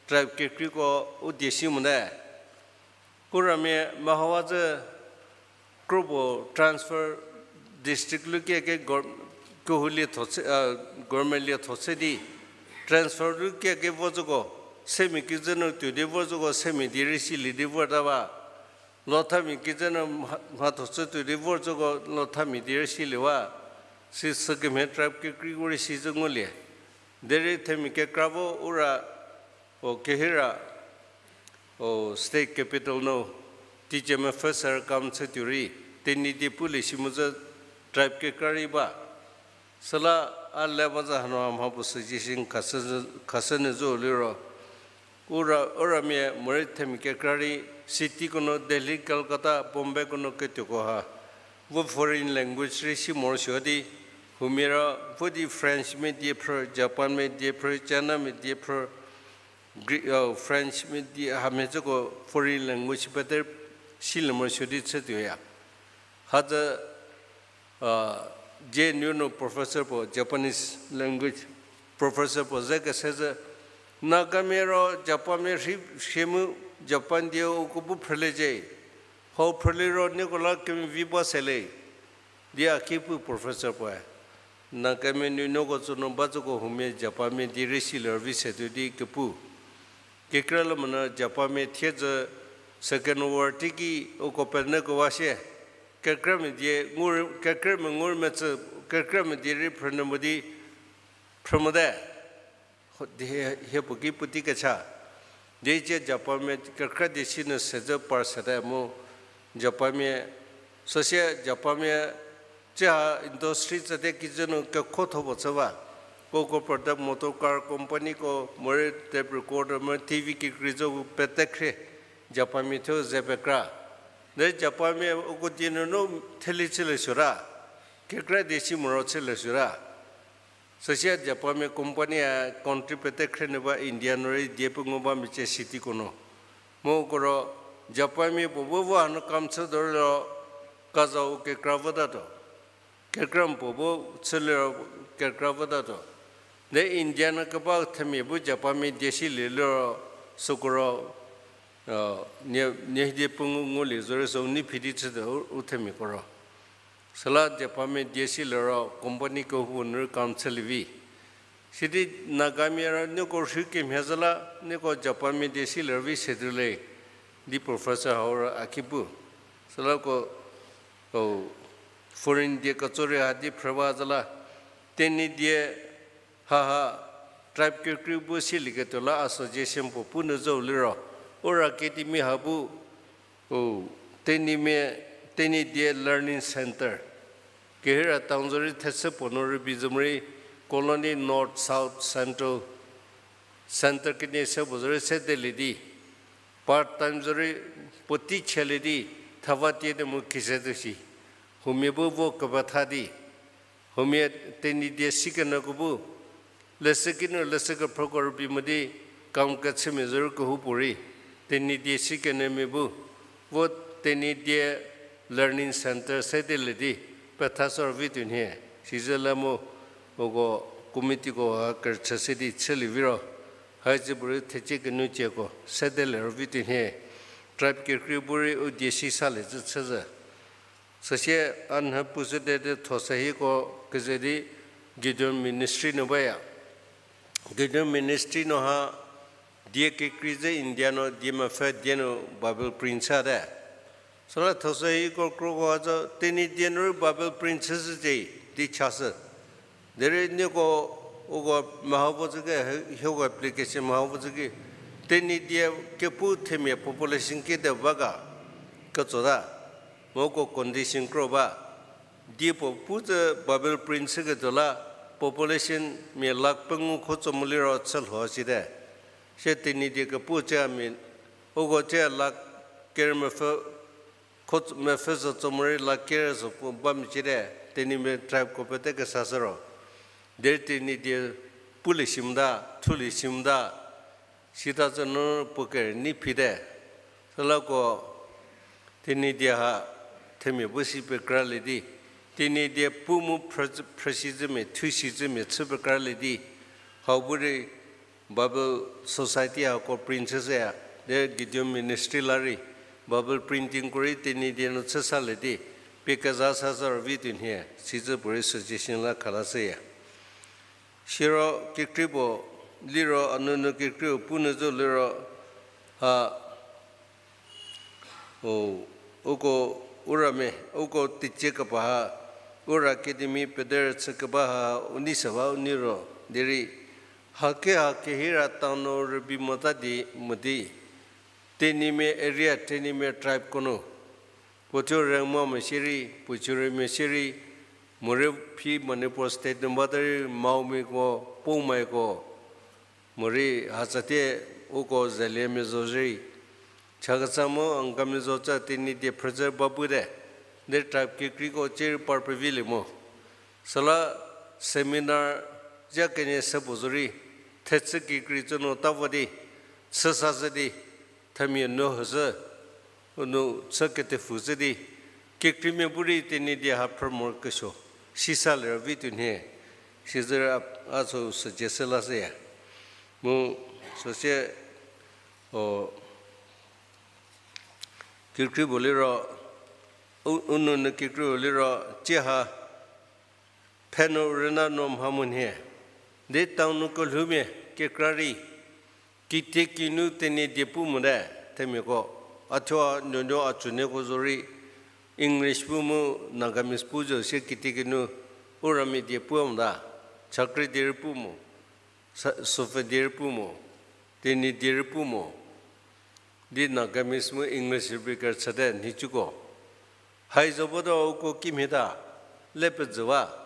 tribe kekreiko u die si mote. Uramia mehowa zü kro puo transfer district lukieke government lietho chü di, transfer lukieke vo züko, semia kijü nu tuo di vo züko, semia die rei silie di vorta ba. Lothamia kijü nu mhatho chü tuo di vor züko, Lothamia die rei siliewa. Si sükemhie tribe kekreiko rei si zü ngulie. Derei themia kekra vo ura, o kehira, o state capital nu, teicie mepfü ser kam chü tuo rei, Tenyidie pulie si mu zü tribe kekra rei ba. Süla a le ba zü hanu a mha puo suggestion khashü nyü zo liro, ura, uramia morei themia kekra rei cityko nu Delhi, Kolkata, Bombayko nu ketuoko ha vo foreign language rei si morosuo di, huomia ro vo di Frenchmia die phrü, Japanmia die phrü, Chinamia die phrü, Frenchmia die hamhie züko foreign language peter silie morosuo di chütuoya. Hazü J N U nu professor puo, Japanese language professor puo ze kese zü, Nagamia ro Japanmia rhei, rhei mu Japan die uko bu phrüliecie. Hau phrüliro nieko la kemevi ba se le, di a ki pu professor puoe. Nagamia nuonuoko tsünu ba züko huomia Japanmia die rei silie rüvi se tuo di kepu. Kekreilamonyü Japanmia thiedzü Second World War teiki uko penyükewa sie, kekramia die ngu, kekramia ngu rei metsü, kekramia die rei phrünyü mo di phrü mote. Hie puo ki puotei kecha. Di cie Japanmia kekra die sinyü se zü par sete mu Japanmia, süsie Japanmia tsiha industry tsüte kijü nu kekhotho puo chü ba. Uko product motor car companyko, morei tape recorder, morei T V kekreiko pete khrie Japanmia thuo ze pekra. Ne Japanmia uko die nunu theli chülie süra, kekra die si moro chülie süra. Süsie Japanmia company a country pete khre nu ba India nu rei die pu ngu ba mecie city ko nu. Mu uko ro Japanmia puo bu vo hanu kam chü do ro, kazau kekra votatuo. Kekra mpuo bu chülie ro kekra votatuo. Ne India nu keba themia bu Japanmia die silie liro süko ro, nie, nie die pu ngu ngulie zorei sü nei phi di chütuo u, u themiako ro. Süla Japanmia die silie ro company kehoupuo nu rei kam chülie vi. Sidi Nagamia ro nieko rhu kemhie zala, nieko Japanmia die silie ro vi se tuo le, di professor hau ro a ki pu. Süla ko, foreign die ketso rei ha di phrü ba zala, Tenyidie haha tribe kekrei bu silieketuo la association puo pu nyü zo liro, Ura Academy ha bu, Tenyimia, Tenyidie Learning Centre. Kehira town zorei thechü puo nu rübei zo morei colony North, South, Central, centre kenie se puo zorei sedelie di, part time zorei puotei chülie di, thava tie di mu kise tuo shi. Huomia bu vo kepetha di. Huomia Tenyidie sikenyüko bu, leshü kinu leshü kephrüko rübei mo di, kam kechümia zorei kehoupuorei, Tenyidie sikenyümia bu, vo Tenyidie Learning Centre sedelie di, pethashü ro vi tuo nhie, sizü la mu, uko committeeko ha kerüchü se di chülie viro, haitsü puorei thecie kenu cieko sedelie ro vi tuo nhie, tribe kekrei bu rei u die si salie zü chüzhü. Süsie a nhie pushüte di thosü hieko keze di Gideon Ministry nu baya. Gideon Ministry nu ha die kekrei zhü India nu die mepfü die nu Bible print chüte. Süla thosü hieko kroko ha zo Tenyidie nu rei Bible print chüshücie di chashü. Derei nieko uko meha vo zhü ke, hieko application meha vo zhü ki, Tenyidie kepu themia population kede ba ga, ketsota, mu uko condition kro ba. Die puo pu zhü Bible print chüketuo la population mia lakh pengou kho tso mo liro chülho site. Sie Tenyidie kepu cü mia, uko cü lakh kerü mepfü kho, mepfü zo tso morei lakh kerü zo pu ba mecie te, Tenyimia tribeko pete kesashü ro. Derei Tenyidie pulie si mota, thulie si mota, sita zhü nu puo kerü nei phite. Süla ko Tenyidie ha themia bu si pekralie di, Tenyidie pu mu phrü, phrüsi zhü mia, thusi zhü mia chü pekralie di, hau bu rei Bible Society hako print chüshüya, de Gideon Ministry la rei, Bible printingko rei Tenyidie nu chü salie di, pie kezha sashü ro vi tuo nhie, sizü puorei suggestion la khalashüya. Siro kekrei puo liro, a nunu kekreiu pu nyü zo liro, ha, o, uko Uramia, uko teicie keba ha, Ura Academy pederüchü keba ha, u nei se ba u nei ro, derei, haki ha kehira town nu rübei mota di mo di, Tenyimia area, Tenyimia tribeko nu, puo thuo Rengmamia shierei, puo thuo Remia shierei, morei phi Manipur State nu bata rei Maomiako, Poumaiako, morei hatsatie uko Zeliamia zo shierei, Chakhesang mu Angamia zo tsa Tenyidie phrüzhü ba pute, de tribe kekreiko cierei par pevilie mo. Süla seminar zha kenie se puo zorei, thechü kekrei cü nu tavo di, chüsashü di, themia nu hüzhü, u nu chü ketepfü zhü di, kekreimia bu rei Tenyidie ha phrü morokesuo, sisalie ro vi tuo nhie, sizü a, a sü suggest lashüya. Mu, süsie, o, kekrei puo liro, u, u nunu kekrei puo liro, tsie ha, phenu rüna nu mha mo nhie, di town nu kelhoumia kekra rei, kitiekinu Tenyidie pu mote, themiako, a thuo a nuonuo a tsünieko zorei, English pu mu Nagamese pu zo sie kitiekinu, Uramia die pu mota, Chakri die rei pu mo, Sa-, Sopfü die rei pu mo, Tenyidie rei pu mo, di Nagamese mu English rei kerüchüte nhicuko. Hai zo botuo uko kimhie ta, le pezhüwa.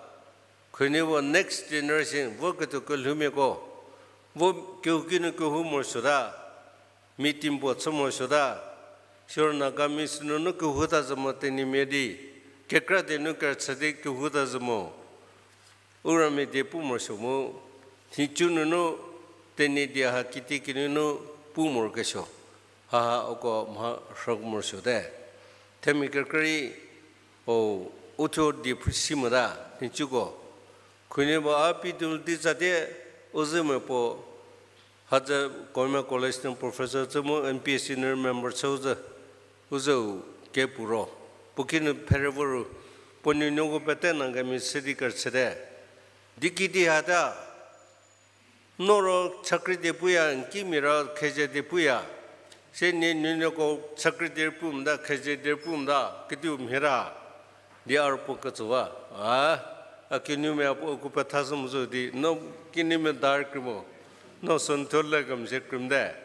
Khunhie vo next generation, vo ketuo kelhoumiako, vo kehouki nu kehou morosuota, meeting puo chü morosuota, Siro Nagamese nunu kehouta zo mo Tenyimia di, kekra die nu kerüchü di kehouta zo mo. Uramia die pu morosuo mu, nhicu nunu Tenyidie ha kitiekinu nu pu morokesuo. Haha uko mha rhü morosuote. Themia kekra rei, o, uthuo die pu si mota, nhicuko. Khunhie ba a P W D tsatie, u zhü mia puo, hadzü Kohima College nu professor chü mu M P S C nu member chü u zhü, u zhüu kepu ro. Puo kinu phere voru, puo nuonuoko pete Nagamese chü di kerüchüte. Di kidi hata, no ro chakri die puya, n kimia ro khezhie die puya. Sie nie nuonuoko chakri die pu mota, khezhie die pu mota, kediu mhie ta. Di a ro puo ketso ba, a, a kinumia puo uko pethashü mo zo di, no kinumia dar kri mo, no süntho le kemezhie kri mote.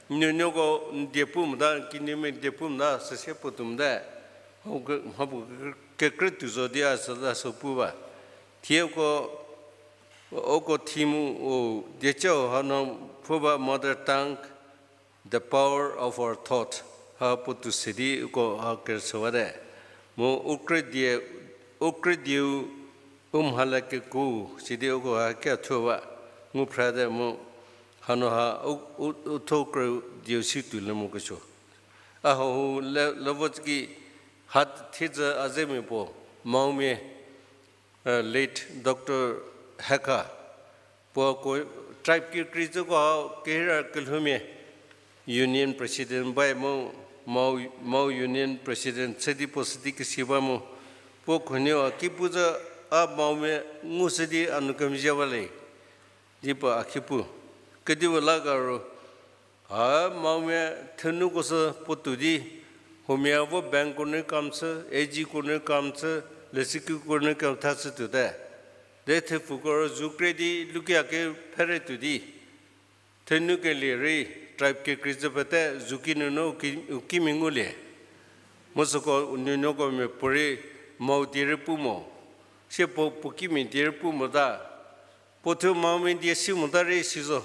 Nuonuoko n die pu mota, kinumia die pu mota, süsie puo tuo mote. Mha puo kekrü tuo zo di a süla sü pu ba. Thie uko, uko theme u diecü hanu pfü ba mother tongue, the power of our thought, ha puo tuo se di uko ha kerüchüwate. Mu u krü die, u krü dieu, u mha la kekuo, sidi uko ha kia thuo ba, ngu phrate mu, hanu ha u, u, uthuo krü dieu si tuo le mokesuo. A hau le, le vo tsüki, ha thiedzü a zemia puo, Maomia, late Doctor Heka, puo ko tribe kekreikecüko ha kehira kelhoumia union president ba mu, Mao, Mao union president chü di puo sü di kesi ba mu, puo khunhie a ki pu zü a Maomia ngu sü di a nu kemezhie ba le. Di puo a ki pu. Kedipuo la ga ro, a Maomia thenuko sü puo tuo di, huomia vo bankko nu kam chü, AGko nu kam chü, lesükiko nu kam tha chü tuote. De thepfuko ro zu kre di lukia ke phere tuo di, thenu kelie rei tribe kekreikecü pete zu ki nunu u ki, u kimia ngulie. Mu süko u nuonuoko mia puorei Mao die rei pu mo. Sie puo, puo kimia die rei pu mota. Puo thuo Maomia die si mota rei si zo.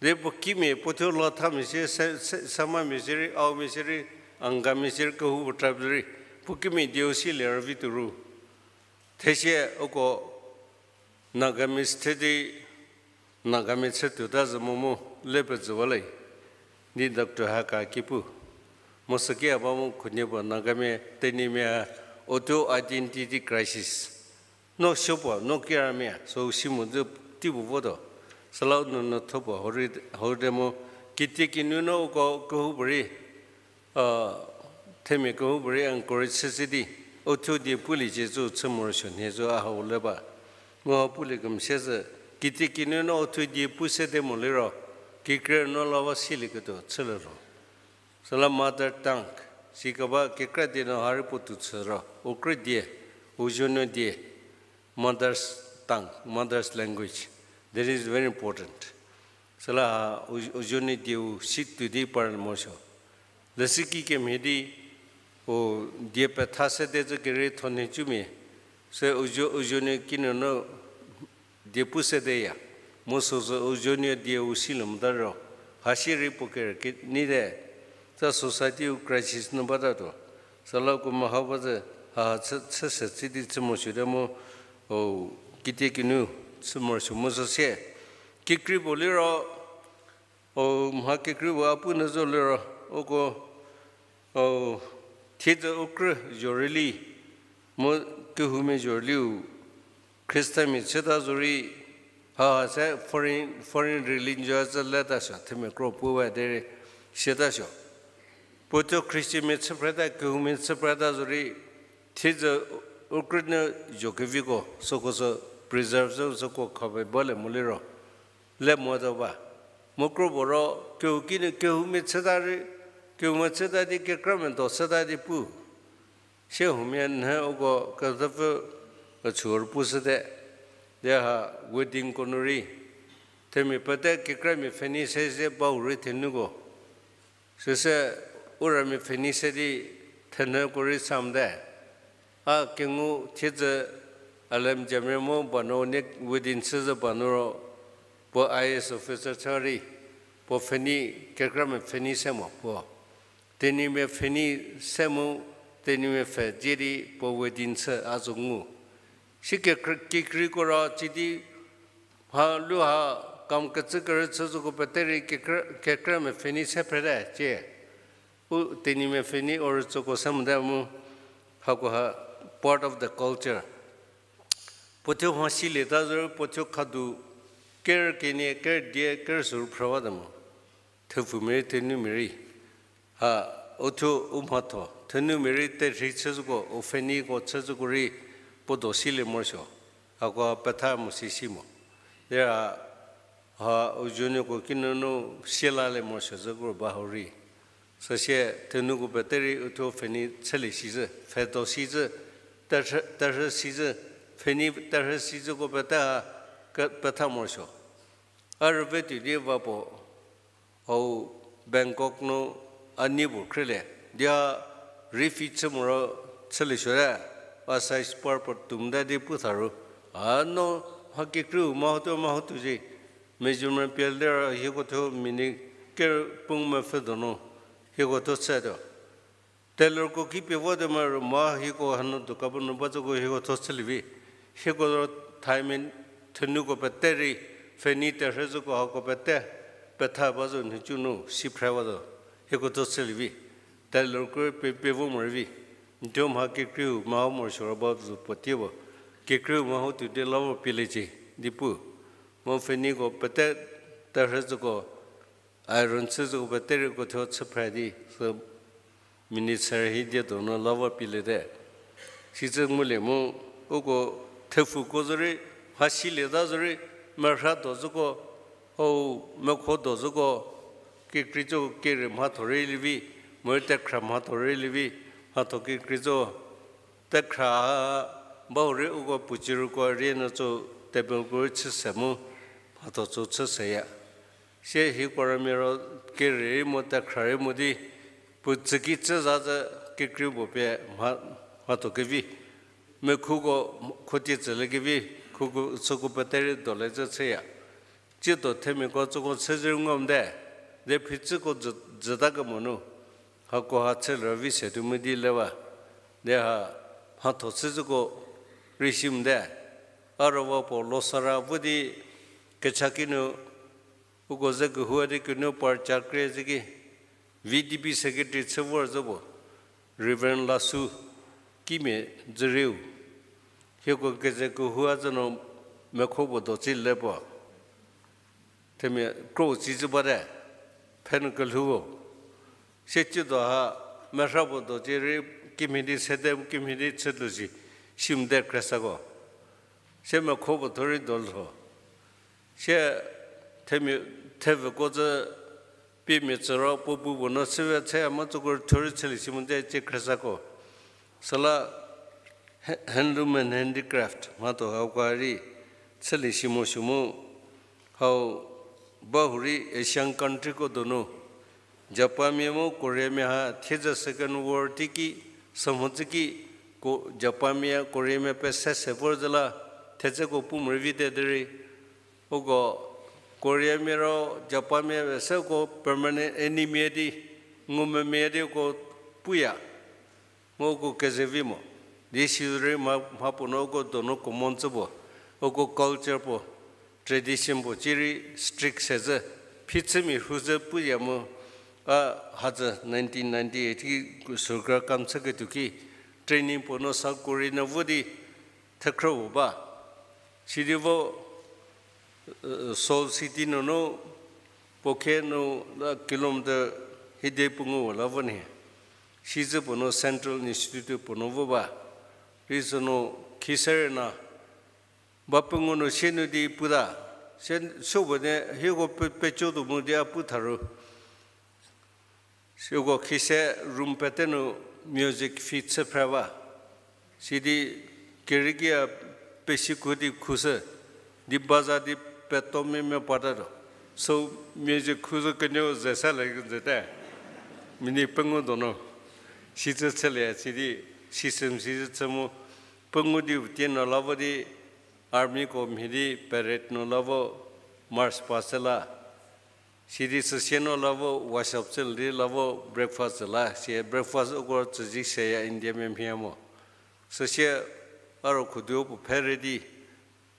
De puo kimia, puo thuo Lothamia sie, se, se, Samamia sie rei, Aomia sie rei, Angamia sie rei, kehoupuo tribe rei, puo kimia dieu silie rüvi tuo ru. Thesie uko Nagamese the di, Nagamia chü tuota zo mo mu le pezüwa le, di Doctor Heka ki pu. Mu süki a ba mu khunhie puo Nagamia, Tenyimia, uthuo identity crisis. No supuo, no kiramia, süu si mo di teipuo votuo. Süla u nunu thuo puo hori, hori de mu, kitiekinu no uko kehoupuorei, a, themia kehoupuorei encourage chüshü di, uthuo die puliecie zo chü morosuo nhie zo a hau le ba. Mu ha pulie kemese zü, kitiekinu no uthuo die pu sede mo liro, kekra no la va silieketuo chülie lho. Süla mother tongue, sikeba kekra die nu ha rei puo tuo chü ro, u krü die, u zuonuo die, mother's tongue, mother's language, that is very important. Süla ha u, u zuonuo dieu si tuo di par morosuo. Lesüki kemhie di, u die petha sede zü kerei thonhie cumia, se u zuo, u zuonuo kinunu die pu sedeya. Mu süsü u zuonuo dieu silie mota ro, ha sie rei puo kerü ke neite, tsa society u crisis nu batatuo. Süla uko meho ba zü, ha chü, chü se chü di chü morosuote mu, o, kitiekinu chü morosuo mu süsie. Kekrei puo liro, o, mha kekrei puo a pu nyü zo liro, uko, o, thiedzü u krü zhorüli, mu kehoumia zhorüliu, Khristamia chüta zorei, ha se foreign, foreign religion zü leta suo, themia kro puwa derei, siata suo. Puo thuo Christianmia chü phreta, kehoumia chü phreta zorei, thiedzü u krü nyü zho keviko, süko sü preserve zü süko khapie balie mo liro, le motuo ba. Mu kro puo ro, kehou kinu kehoumia chüta rei, kehoumia chüta di kekramia do chüta di pu. Sie huomia nhie uko kezhüpfü kechü rei pushüte. Di ha weddingko nu rei, themia pete kekramia pfhenei se se bau rei thenuko. Süse uramia pfhenei se di thenhüko rei sa mote. A kengu thiedzü Alem Jamir mu ba nu nie wedding chüzhü ba nu ro, puo I A S officer chü rei, puo pfhenei, kekramia pfhenei se mo puo. Tenyimia pfhenei se mu, Tenyimia pfhe dzie di puo wedding chü a zo ngu. Si kekr-, kekreiko ra ci di, ha lu ha kam kecü kerüchü zoko pete rei kekra, kekramia pfhenei se phrete cie. U Tenyimia pfhenei u rütsüko se mote mu, hako ha part of the culture. Puo thuo mhasilieta zorei puo thuo khadu ker kenie, ker die, ker sü phrüwate mo. Thepfumia rei, thenumia rei. Ha, u thuo u mhatho, thenumia rei terhei chü zoko, u pfheneiko chü zoko rei, puo do silie morosuo. Hako petha mo si si mo. Derei, ha, u zuonuoko kinunu sielalie morosuo zoko ba hau rei. Süsie thenuko pete rei u thuo pfhenei chülie si zhü, pfhe do si zhü, terhü, terhü si zhü, pfhenei terhü si zhüko pete ha, ke-, petha morosuo. A rüve tuo di va puo, hau Bangkok nu a nie puo khrülie. Dia rei phi chü moro chülie suote, a size par puo tuomta di pu tha ru. A no mha kekreiu mha hotuo mha hotuo zie. Measurement pie lera hieko thuo mini ker pung mepfü donu hieko thuo chütuo. Tailorko ki pie votuo ma ru ma hieko hanu dukan bu nu ba zoko hieko thuo chülie vi. Hieko thaimin thenuko pete rei, pfhenei terhü zoko hako pete, petha ba zo nhicu nu si phrewa zo. Hieko thuo chülie vi. Tailorko pie, pie vo morei vi. N thuo mha kekreiu mha ho morosuo ro ba zo puo tie puo. Kekreiu mha hotuo di la vo pieliecie di pu. Mu pfheneiko pete terhü zoko, iron chü zoko pete rei ko thuo chü phre di, sü minute serhi die donu la vo pieliete. Sicü ngulie mu, uko thepfuko zorei, mhasilieta zorei, merha do zoko, o, mekho do zoko, kekrei zo kerei mhatho rei lievi, morei tekhra mhatho rei lievi, mhatho kekrei zo, tekhra ba hurei uko puo ciruko rei nu tso tablekoe chü se mu, mhatho tso chü seya. Sie hieko ramia ro kerei rei mo tekhra rei mo di, puo tsüki chü za zü kekrei puo pie mha, mhatho kevi. Mekhuko khutie tsülie kevi, khuko süko pete rei dole zü chüya. Tsiedo themiako tsüko chü zü rei ngomte, de phichüko jü, jüta kemo nu. Hako ha chülie vi se tuo mu di lewa. De ha, mhatho chü züko rei si mote. A rüva puo Losara vo di kechaki nu, uko ze kehou di kenu par chakrie züki, V D P secretary chü vor zü puo, Reverend Lasu, kimia dzürieu. Hieko keze kehou a zü nu mekho puo do tsi le puo. Themia kro tsi zü bate, phenu kelhou. Sie tsiedo ha, merha puo do tsi rei kimhie di sede kimhie di chütuo si, si mote khriesako. Sie mekho puo thuo rei do lho. Sie themia, thevüko zü piemia tsü ro puo bu puo no chüwe chüya mu tsüko thuo rei chülie si mote cie khriesako. Süla ha-, handloom and handicraft mhatho hauko rei chülie si morosuo mu hau ba hurei Asian countryko donu Japanmia mu Koreamia ha thiedzü Second War teiki, sümhodzüki, ko-, Japanmia, Koreamia pese se vor zü la, thedzeko pu morei vite derei, uko Koreamia ro Japanmia pese uko permanent enemy di, ngumvümia di uko puya. Mu uko kezevi mo. Di si rei mha, mha puo no uko donu common tsü puo. Uko culture puo, tradition puo ci rei strict se zü. Phichümia rhu zü puya mu, a hadzü nineteen ninety-eight ki sorkar kam chüketuo ki training puo no South Korea nu vo di thekhrü puo ba. Sidi vo, Seoul City nunu, puo khe nu la kilometer hide pungu la vo nhie. Sizü puo no Central Institute puo no vo ba. Reason nu khise rei na, ba pungu nu sie nu di puta. Sie, so puo ne hieko pe, peco tuo mu di a pu tha ru. Sieko khise room pete nu music fee chü phre ba. Sidi kerikia pesiku di khushü, di baza di petomia mia pata do. So music khushü kenuo ze sa le zete. Mini pungu donu. Sicü chülie sidi system sicü chü mu pungu di tie nu la vo di armyko mhie di parade nu la vo march past la. Sidi süsie no la vo wash up chülie di la vo breakfast la, sie breakfast uko tsüzi seya Indiamia mhie mo. Süsie a ro khudu puo phere di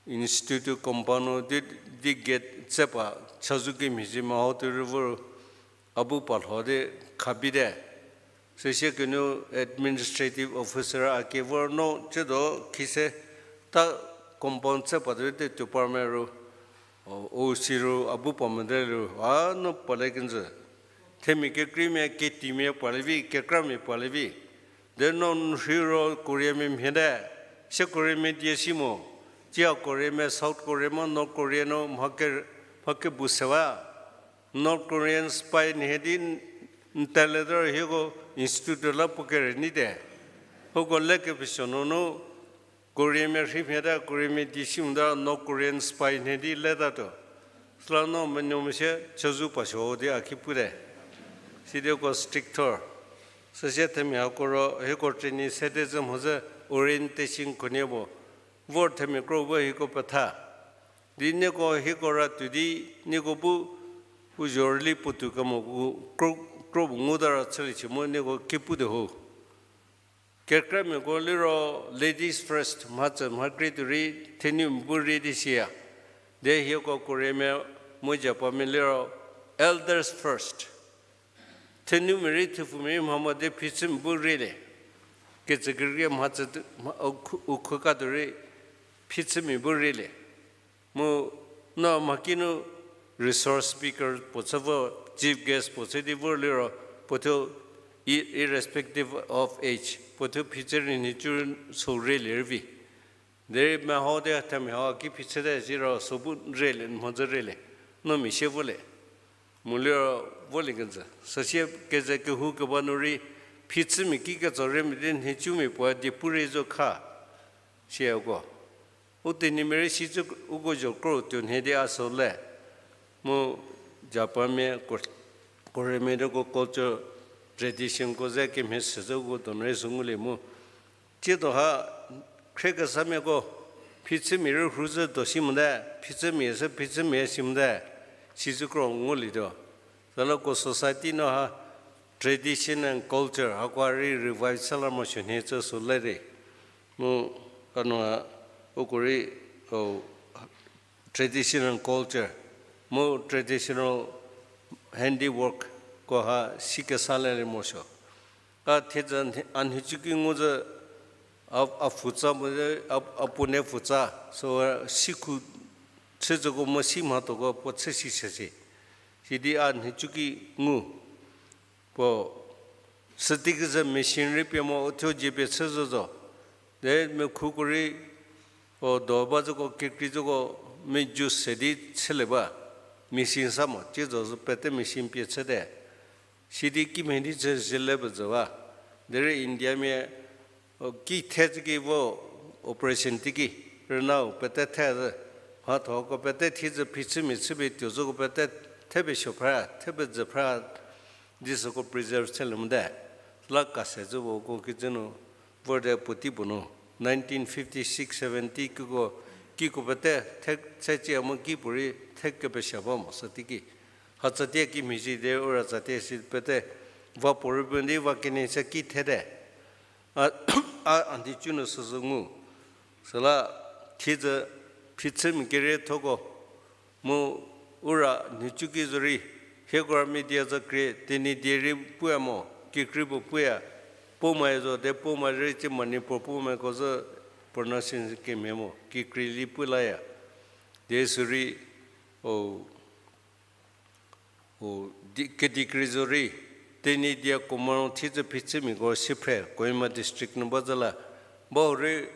institute compound di, di gate tse pa chazou kemhie zi meho tuo rei vo a bu pa lho di khabi te. Süsie kenu administrative officer a ki vor no tsiedo khise ta compound tse pa tuo te tuo par me ru, o, OC ru a bu pa mo te ru, a no pale kenjü. Themia kekreimia, ketimia palie vi, kekramia palie vi. De no n rhi ro Koreamia mhie te, se Koreamia die si mo, cia Koreamia, South Korea mo, North Korea no mha ke, mha kebu sewa. North Korean spy nhie di n, n tele te ro hieko institute la puo kere ni te. Uko le kepesuo nunu Koreamia rhi mhie ta, Koreamia die si mo ta, North Korean spy nhie di le tatuo. Süla no menuo mo sie chazou pa suo di a ki pu te. Sidi uko strict thor. Süsie themia hako ro hieko training se te zü mhodzü orientation khunie puo vor themia kro bu hieko petha. Di nieko hieko ra tuo di nieko bu u zhorüli puotou kemo u kro, kro bu ngu ta ra chüliecie mu nieko ki pu te ho. Kekramiako liro ladies first mhatsü mha krei tuo rei thenumia bu rei di siya. De hieko Koreamia mu Japanmia liro elders first. Thenumia rei thepfumia rei mha mo di phichümia bu rei le. Kecükrie mhatsü, u khu ka tuo rei phichümia bu rei le. Mu no mhakinu resource speaker puo chü vo, chief guest puo chü di vor liro puo thuo irrespective of age puo thuo phichü rei nhicu sü rei le rei vi. Derei meho di themia ha ki phichü te siro sü bu rei le mhodzü rei le. No mia sie vo le. Mu liro volie kenjü. Süsie keze kehou keba nu rei phichümia ki ketso rei mia di nhicumia puo die pu rei zo kha. Siako u Tenyimia rei si cü uko zho kro tuo nhie di a sü le. Mu Japanmia, Koreamia doko culture, traditionko ze kemhie sü zü uko donu rei sü ngulie mu. Tsiedo ha khriekesamiako phichümia rei rhu zü do si mote, phichümia sü phichümia si mote, si zü kro ngulietuo. Süla uko society nu ha tradition and culture hako rei revive chü la mo suo nhie cü sü le di. Mu kanu ha uko rei traditional culture mu traditional handiwork ko ha si kesa le rei morosuo. A thiedzü a nhicuki ngu zü a, a futsa mo, a, a puo ne futsa, so, sikhu chüzüko mo si mhathoko puo chü si se si. Sidi a nhicuki ngu. Puo sütei kezü machine rei pie mo uthuo dzie pie chü zo zo. De mekhuko rei, o do ba züko kekrei züko mejus se di chülie ba. Machine sa mo, tsiezo zo pete machine pie chüte. Sidi kimhie di chü zhü le pezü ba. Derei Indiamia, o, ki the zü ki vo operation teiki, rünau pete the zü, mhathoko pete thie zü phichümia chüpie tuo züko pete thepie suo phra, thepie zü phra, di süko preserve chülie mote. La kase zü vo uko kijü nu, vor de puotei puo nu, nineteen fifty-six seventy kiko, kiko pete the, the cie mo kipuorei the kepesha ba mo süteiki. Hatsatie kimhie si de ura tsatie si pete, va puorei puo di va kenie se ki thete. A, a, a nhicu nu süsü ngu. Süla thie zü phichümia keriethoko. Mu ura nhicuki zorei, hieko ra media za krie, Tenyidie rei puya mo, kikri puo puya, puo mo zo de puo mo rei cie Manipur puo moko zü pronunciation kemhie mo, kikri li pu laya. De sürei, o, o, di, kedikri zorei, Tenyidie Komaron thie zü phichümiako si phre, Kohima district nu ba zü la, ba hurei,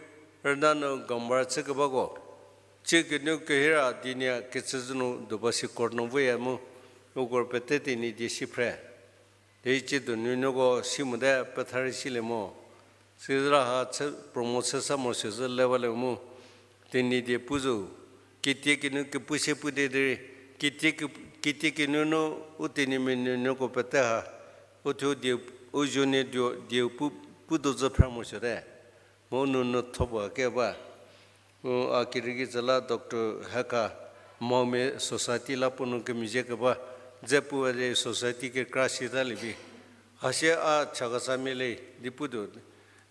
rüna nu gambar chükebako. Cie kenu kehira dinia kecü zü nu Dubasi court nu voya mu, uko pete Tenyidie si phre. Di cie donu nuoko si mote petha rei silie mo. Süla ha chü promote chü sa mo süzü lewa le mu. Tenyidie pu zo. Kitiekinu kepu sie pu de derei. Kitie ke, kitiekinu nu u Tenyimia nuoko pete ha. Uthuo die, u zuonie dio, die pu, pu do zü phra mo süte. Mu nunu tho ba keba. U a kiriki zü la Doctor Heka, Maomia society la puo nu kemezhie keba, dze puwa di society kekra sita lievi. Hasie a chakesa mia le di putuo,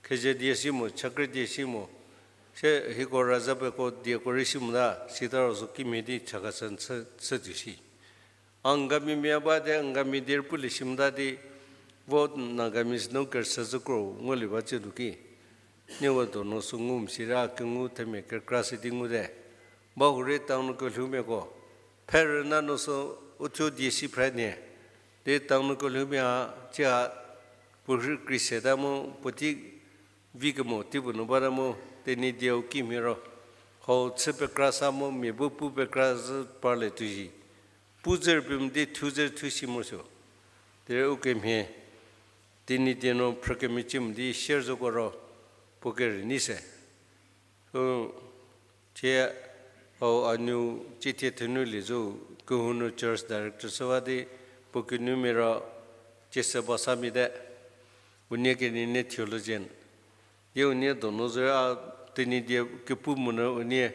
khezie die si mo, chakri die si mo. Se hieko raza peko dieko rei si mota, sita ro zo kimhie di chakesa chü, chütuo shi. Angami mia ba di Angami die rei pulie si mota di, vo Nagamese nu kerüchü zü kro ngulie ba cütuo ki. Nieko donu sü ngu msira kengu themia kekra si di ngude. Ba hurei town nu kelhoumiako. Pherüna nu sü uthuo die si phre nie. Di town nu kelhoumia ha, ci ha, puo rhü kri seta mu, puotei vi kemo tei puo nu bata mu, Tenyidie-u kimhie ro. Hau chü pekra sa mu, mia bu pu pekra zü parlie tuo shi. Pu zü rüpie mo di thu zü thu si morosuo. Derei ukemhie, Tenyidie nu phrükemecie mo di share zoko ro, puo kerei nei se. Thie, hau a nuo Cithie Thenulie zo, kehou nu church director shü ba di, puo kinumia ro, ciese ba sa mia te. Unie kenie theologian. Di unie donu zü a Tenyidie kepu monyü unie,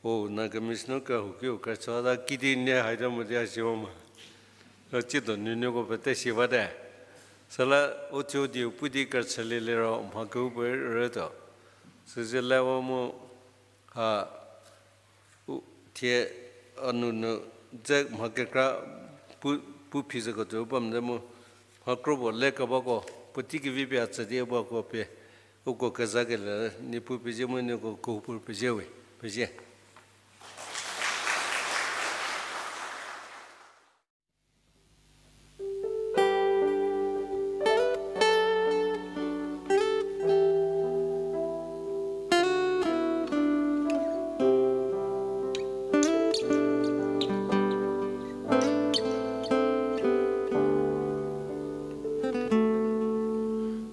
o Nagamese nu kehou ki u kerüchüta kidi nie haita mo di a si ba ma. Ro ci donu nuoko pete si bate. Süla uthuo dieu pu di kerüchülie liro mha kehoupuorei rütuo. Süzü lewa mu, ha, u, thie a nuo nu dze mha kekra pu, pu phi züko tuo ba mo te mu, mha kro puo le kebako, puotei kevi pie a tsü di bako pie, uko kezakelie Niepuu pezie mu nieko kehoupuorei pezie we, pezie.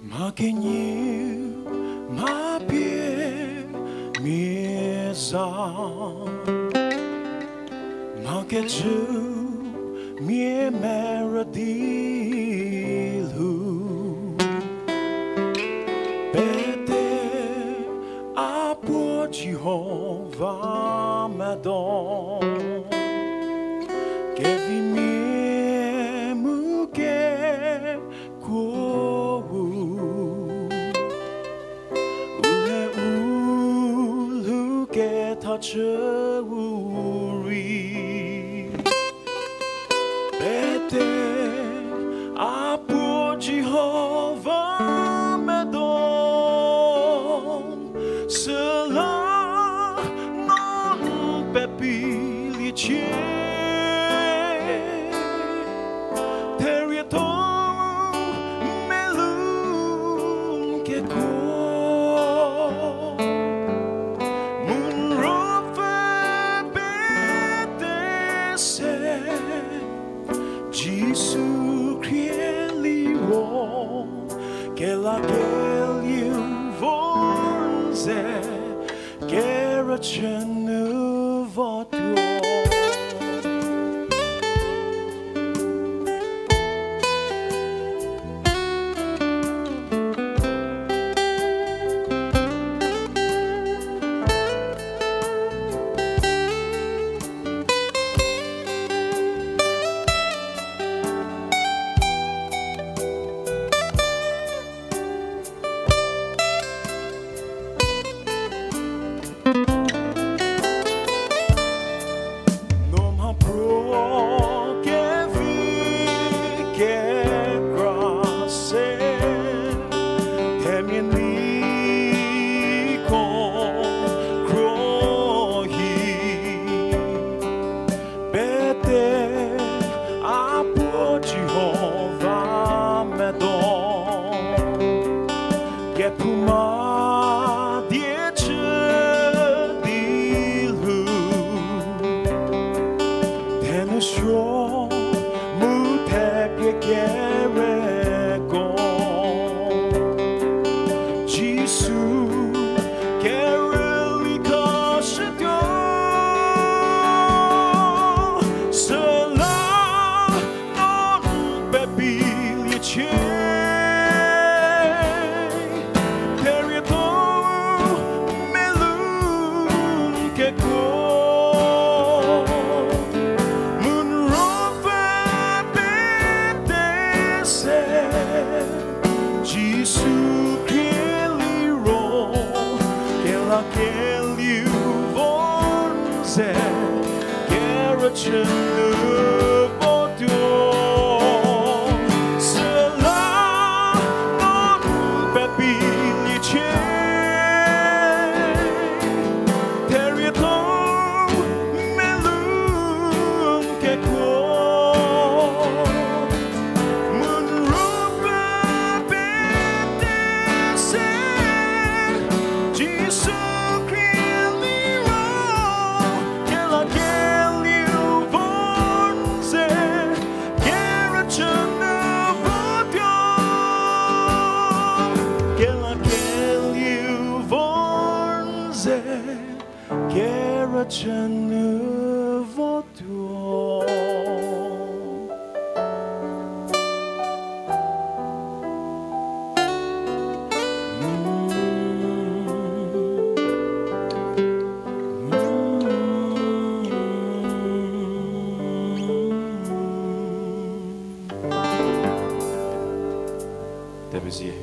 Mha kenie, mha pie, mia za, mha kecü, mia merü di lhou. Pete a puo Jihova medo, kevimia mu kekuo u, u he u lhou kethachü u rei. Pete a puo Jihova medo, süla no n pepiliecie. Therietho melou kekuo, mu n ruopfü pete se, Jisu khrie liro, kelakelieu vor n ze, kerüchü nu votuo. No mha pro kevi kekra se, themia niko khruohi. Pete a puo Jihova medo, kephouma die chü di lhou, thenou suo mu thepie kereko. Jisu kerüli khashütuo, süla no n pepiliecie. Therietho melou kekuo, mu n ruo Chünu votuo, süla no pepi liecie. Therietho melou kekuo, munro pete se, Jisu Khrista liro, kela keliu vor ze, kerüchü nu votuo. Kela keliu vor ze, kerüchü nu votuo. Tebezie.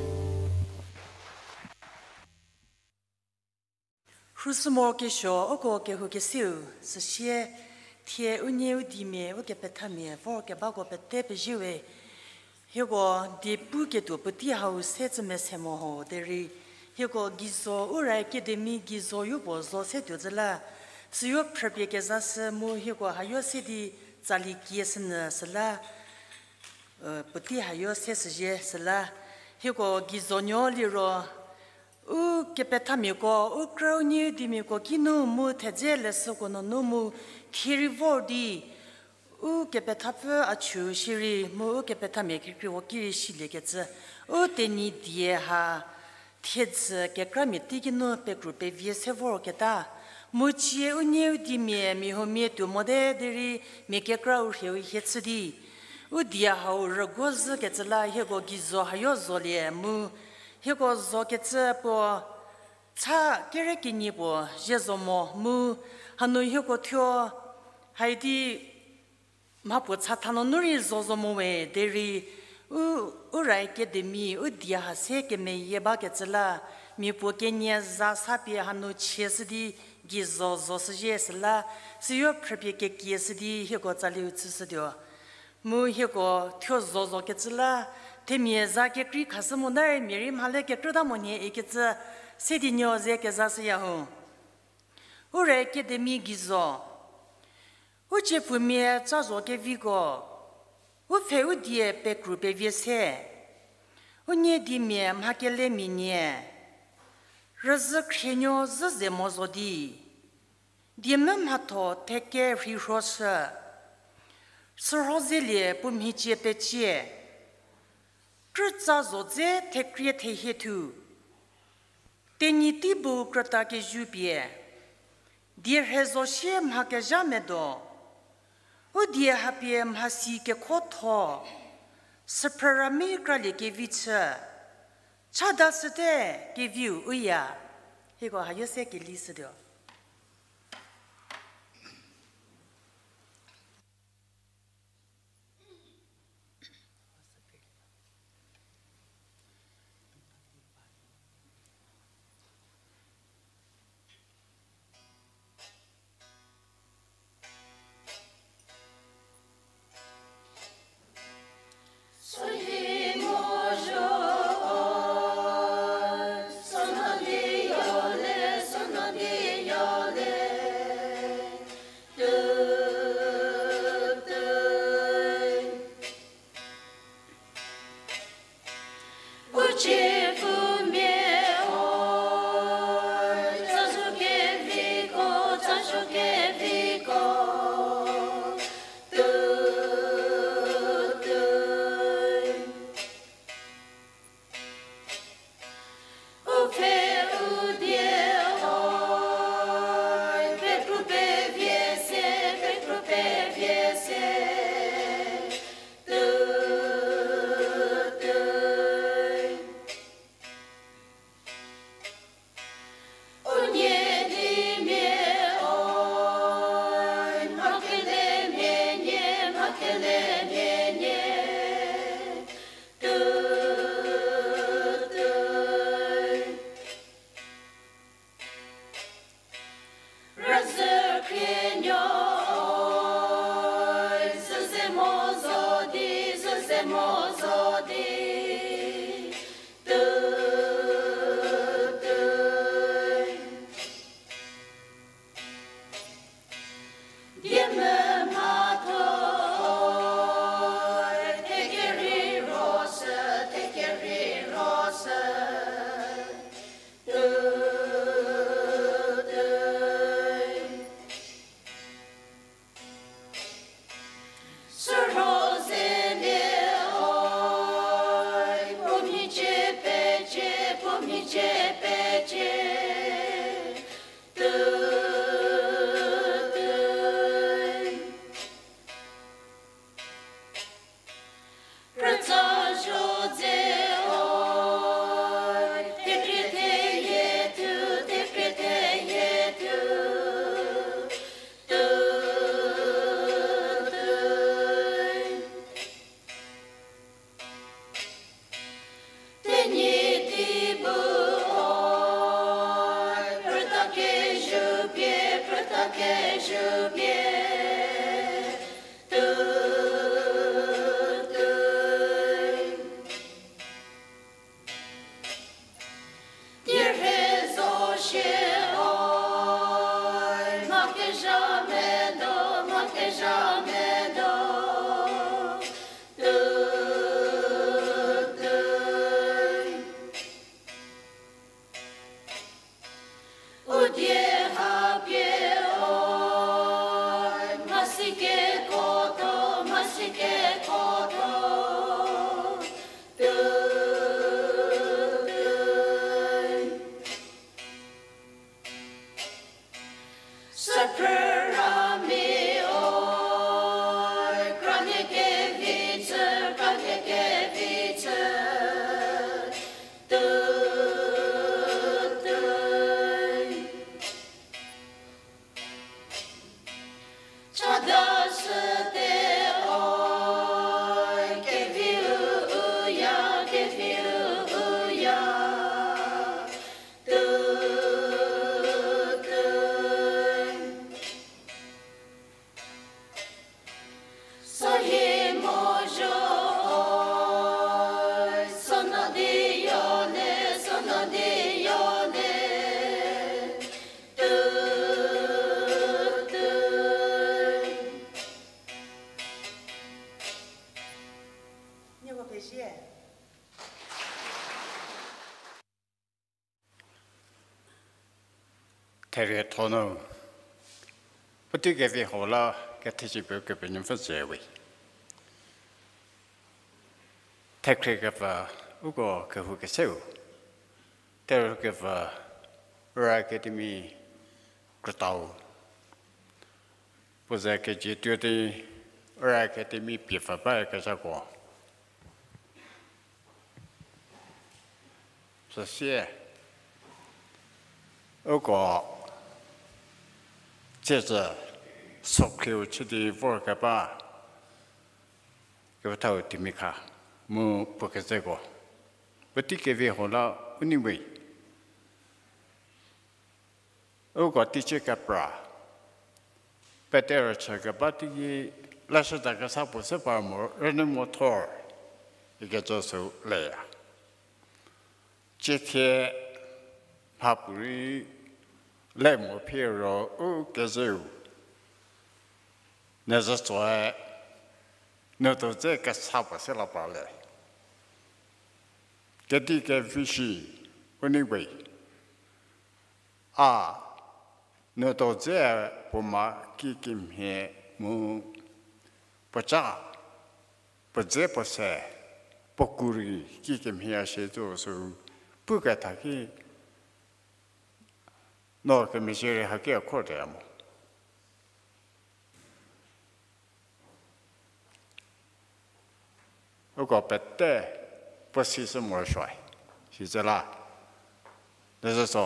Rhusü morokesuo uko kehoukeseu, süsie thie unie u dimia, u kepethamia vor kebako pete pezie we. Hieko diepu ketuo puotei hau se cü mese mo ho derei, hieko geizo Ura Academy geizo yopuo zo se tuo zü la, süyo phrüpie kezashü mu hieko hayo se di tsali kie shünyü süla, puotei hayo se shüzhie süla, hieko geizo nuo liro, u kepethamiako, u krüu nie u dimiako kinu mu thedze leshüko nunu mu thie rei vor di, u kepethapfü a chü shierei mu u kepethamia kekreiwo ki rei shiliekecü, u Tenyi die ha thiedzü kekramia teiki nu pekru pevie se vorketa, mu cie unie u dimia mia huomia tuo mote derei mia kekra u rhieu hie chü di, u die hau rüguo zhükecü la hieko geizo hayo zolie mu, hieko zokecü puo cha kere kenie puo zie zo mo mu, hanu hieko thuo haidi mhapuo chatha nunu rei zo zo mo we derei, u Ura Academy u die ha se kemeyie bakecü la, mia puo kenie za sa pie hanu chie shü di geizo zo shüzhie süla, süyo phrüpie kekie shü di hieko tsaliu chüshütuo. Mu hieko thuo zo zokecü la, themia za kekrei khashü mo derei mia rei mhale kekrüta mo nhie ikecü se di nuo ze kezashüya ho. Ura Academy geizo, u ciepfumia ca zo keviko, u pfhe u die pekru pevie se, unie dimia mha kelemia nie, rüzhü khrienuo zhü ze mo zo di, diemvü mhatho theke rheirhoshü, sürho zelie puo mhicie pecie, krütsa zo dze thekrie thehie thu, Tenyi tei bu krüta kezhü pie, die rhe zo sie mha kezha medo, u die hapie mhasi kekhotho, süphrü rami kralie kevi chü, chada shüte keviu uya, hieko hayo se keli shütuo. mo zo di, züse mo zo di, tu, tu. Die mema tho, thekeri rosü, thekeri rosü, tu, tu. Sürho zelie oi, puo mhicie pecie, puo mhicie pecie, tu, tu. Rütsa zho dze oi, thekrie theyie thu, thekrie theyie thu, tu, tu. Tenyidie bu oi, prüta kezhü pie, prüta kezhü pie, tu, tu. Tierhe zo shie oi, mha kezha medo, mha kezha medo, tu, tu. U die ha pie oi, mhasi kekuotho, mhasi kekuotho, tu, tu. Sü phrü rami oi, kranie kevi chü, kranie kevi chü, tu, tu. Chada shüte oi, keviu u ya, keviu u ya, tu, tu. Sü hi mo zho oi, sü no di yo ne, sü no di yo ne, tu, tu. Nieko pezie. Therietho nu, puotei kevi hau la kethechie pie Ukepenuopfü tsüwe. Thekhrikepfü uko kehou keseu, terhükepfü Ura Academy krütau. Puo ze kejietuo di Ura Academy piepfü bakezhako. Süsie, uko tsiezü sokhrieu chü di vorkeba kepethau Thimikha mu puo kezeko, puotei kevi hau la u nei we. Uko teicie kepra pete rüchükeba teiki leshüda kesa puo se par mo rünyü mo thor ikecü sü leya. Ciethie mhapuorei le mo phi ro u kezeu, nezhü tsoe, nudo dze kesa puo se la parlie. Kedi kevi shi u nei we. A, nudo dze puo ma kikemhie mu puoca, puo dze puo se, puo ku rei kikemhie a shie zo sü puketha ki, no kemezhie rei haki a khorteya mo. Uko pete puo si sü morosuoe, sitse la, lezhü tso.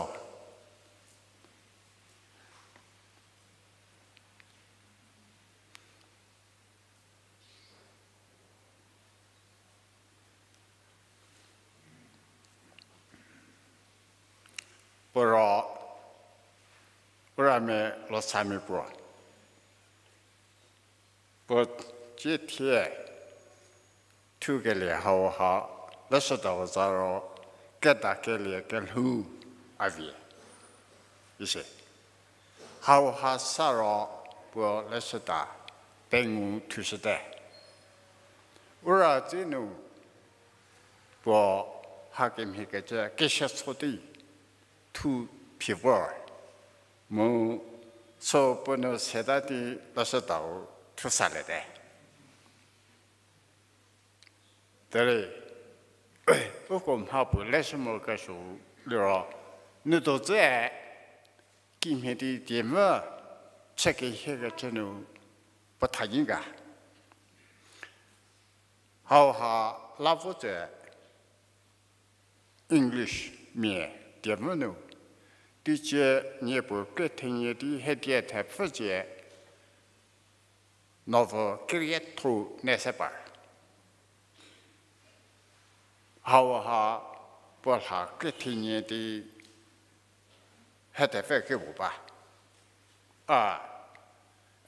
Puo ro, Uramia Lotsamia puo. Puo Cie thie thukelie hauha leshüdau za ro kedakelie kelhou a vie. Isi. Hauha sa ro puo leshüda pengou thushüte. Ura tsü nu puo hakemhie kecü kesia tso di thu phi vor. Mu so puo nu seta di leshüdau thusaliete. Derei, uko mha puo leshü mo kesuo liro, nu do dze kimhie di diemvü chü kehie kecü nu puo thanyi ga. Hauha la vo tse English mia diemvü nu, teicie nie puo krie thenie di hie die thepfü cie novel kerietho ne se par. Hauha puo lha krie thenie di hie thepfü kepuo ba. A,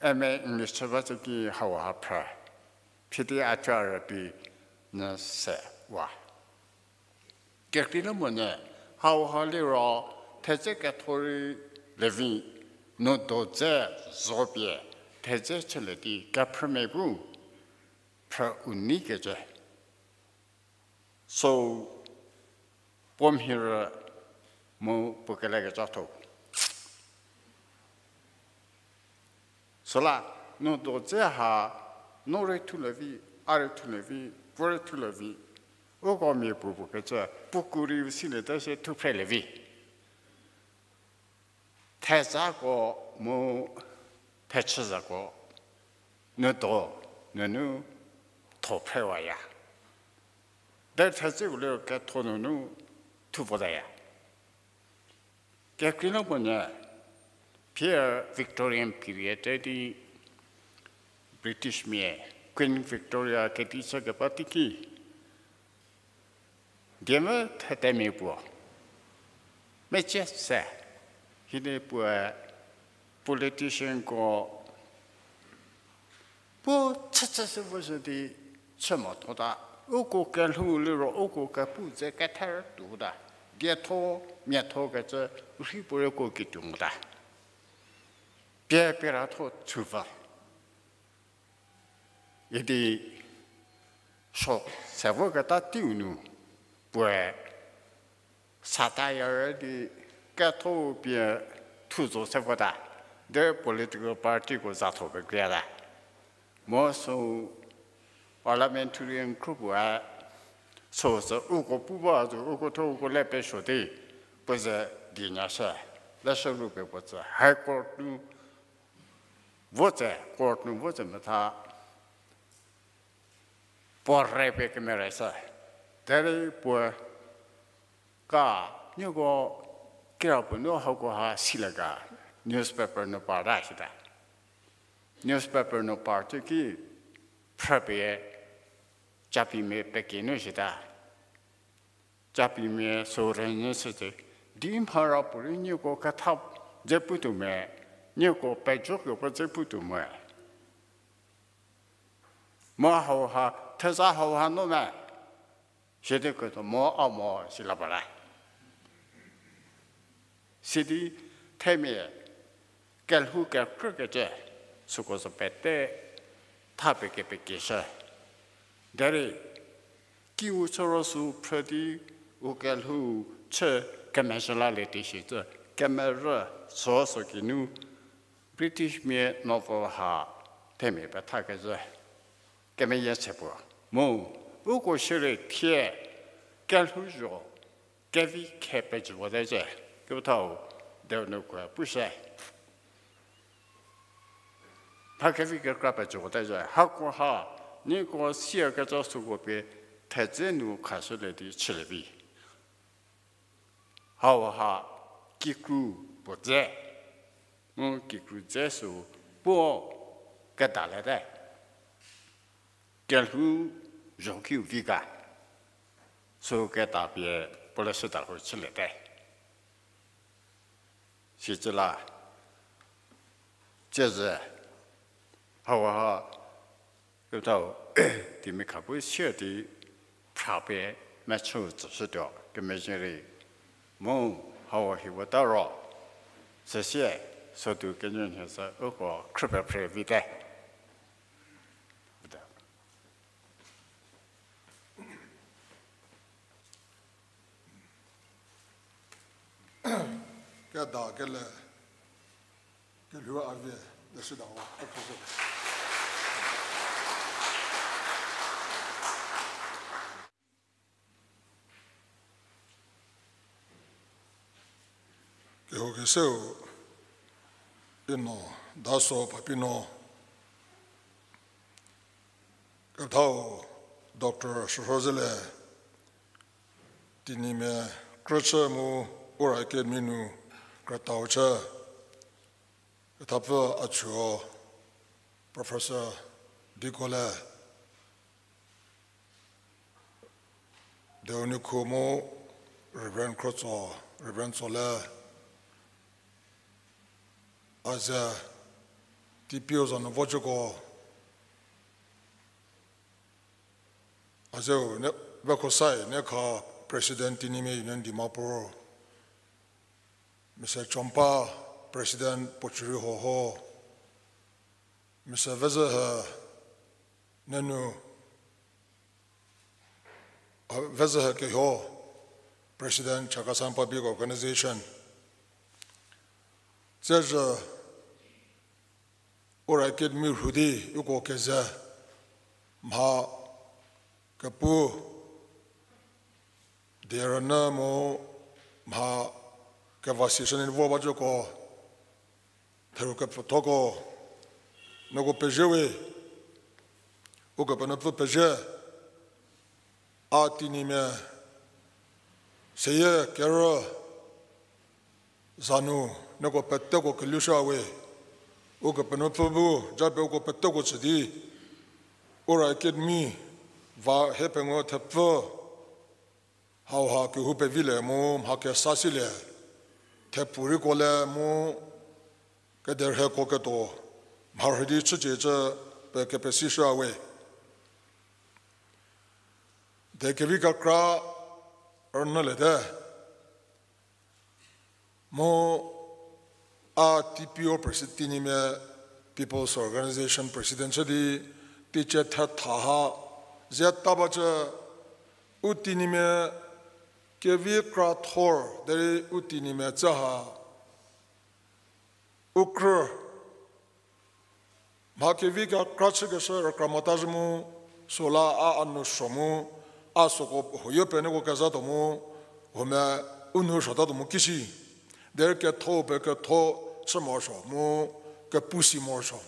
M A English chü ba tsü ki hauha phrü. Phi di a cha rübei nyü se wa. Kekreilamonyü hauha liro thedze ketho rei levi, nu do dze zo pie thedze chülie di kephrümia bu phrü u nei kecü. So, puo mhirü mu puo kelekecatho. Süla, nu do dze ha, no rei thulie vi, a rei thulie vi, puo rei thulie vi, uko mia puo puo kecü, puo ku rei u siliete shie thuphrelie vi. Thezako mu thechüzako, nu do, nunu tho phrewaya. Derei thedze u liro ketho nunu thu votaya. Kekreilamonyü, pie Victorian period di British mia, Queen Victoria kedi chü keba teiki, diemvü thetemia puo mecie se, hidi puoe politicianko puo chüchü se vo shü di chü mothota, uko kelhou liro uko kepu dze ketherütuota, dietho miatho kecü rhi puo rei uko kituo mota. Pie pie ratho chüva idi so se voketa teiu nu puoe satire di ketho pie thu zo se vota, derei political partyko zatho pekriata. Mu sü parliamentarian group-e süsü uko pu ba zo, uko thuo uko le pesuo di puo ze di nyashü, leshü ru pie puo tsü High Court nu vo tse, court nu vo tse metha puo re pie kemerei shü. Derei puo ka, nieko kirapuo nu hako ha silie ga, newspaper nu parta shita. Newspaper nu par tse ki phrüpie Capimia pekie nu shita. Capimia sü rünyü shüte, di mha ra puorei nieko ketha dze putuo me, nieko pejokepuo dze putuo me. Mu hauha, theza hauha no me, sidi ketuo mo a mo sila bala. Sidi themia kelhou kekrükecü süko zo pete thapie kepekieshü. Derei kiu chü ro sü phrü di u kelhou chü kemezhü lalie tei shi tsü kemerü süsü ki nu British mia novel ha themia pethakezhü kemeyie se puo. Mu uko shierei thie kelhou zho kevi khe pejüwate zhie, kepethau denu ko pushü. Mha kevi kekra pejüwate zhie, hako ha nieko siakecü süko pie thedze nu khashülie di chülie vi. Hauha kikru puo dze, mu kikru dze sü puo kedalete. Kelhou zho kiu vi ga, sü keda pie puo leshüda lhou chüliete. Sicü la, tsiezü, hauha Kepethau, timi khapu sie di phra pie mechü tsüshütuo kemezhie rei. Mu hau hiwata ro, süsie sodu kenyü nhie sü uko khrüpie phre vite. Keda kele, kelhou a vie, leshüda ho, a phrüshü. Kehou keseu, ino, daso papino, kethau, Doctor Shürhozelie, Tenyimia krüchü mu Ura Academy nu krütau chü, kethapfü a thuo Professor Dikole, Deonikhu mu Reverend Khrotso, Reverend Tsole, a ze TPO za nu vocüko, a zeu ne, Vekhosai Nekha President Tenyimia Union Dimapur, Mister Chompa President Puocuri Hoho, Mister Vezühe Nenu, a, Vezühe Keho President Chakhesang Public Organization. Tsezhü Ura Academy rhu di uko keze mha kepu die rünyü mu mha kevasi shü ni vo bacüko, theru kepfüthoko, nieko pezie we, Ukepenuopfü pezie, a Tenyimia seyie kerü za nu nieko peteko kelhushü we, Ukepenuopfü bu japie uko peteko tsü di, Ura Academy va hie pengou thepfü hauha kehou pevilie mu mha kesa silie, thepu rei kuolie mu kederheko ketuo mharhü di chücie cü pe kepesishü we. Die kevi kekra rünyüliete. Mu a TPO President, Tenyimia People's Organization President chü di teicie thetha ha zie ta bacü, u Tenyimia kevi kra thor derei u Tenyimia tsü ha u krü mha kevi kekra chükeshü rükra mota zhü mu, süla a a nou suo mu, a süko huoyo pie nieko kezatuo mu, huomia u nou suotatuo mu kishi, derei ketho pie ketho chü morosuo mu kepu si morosuo.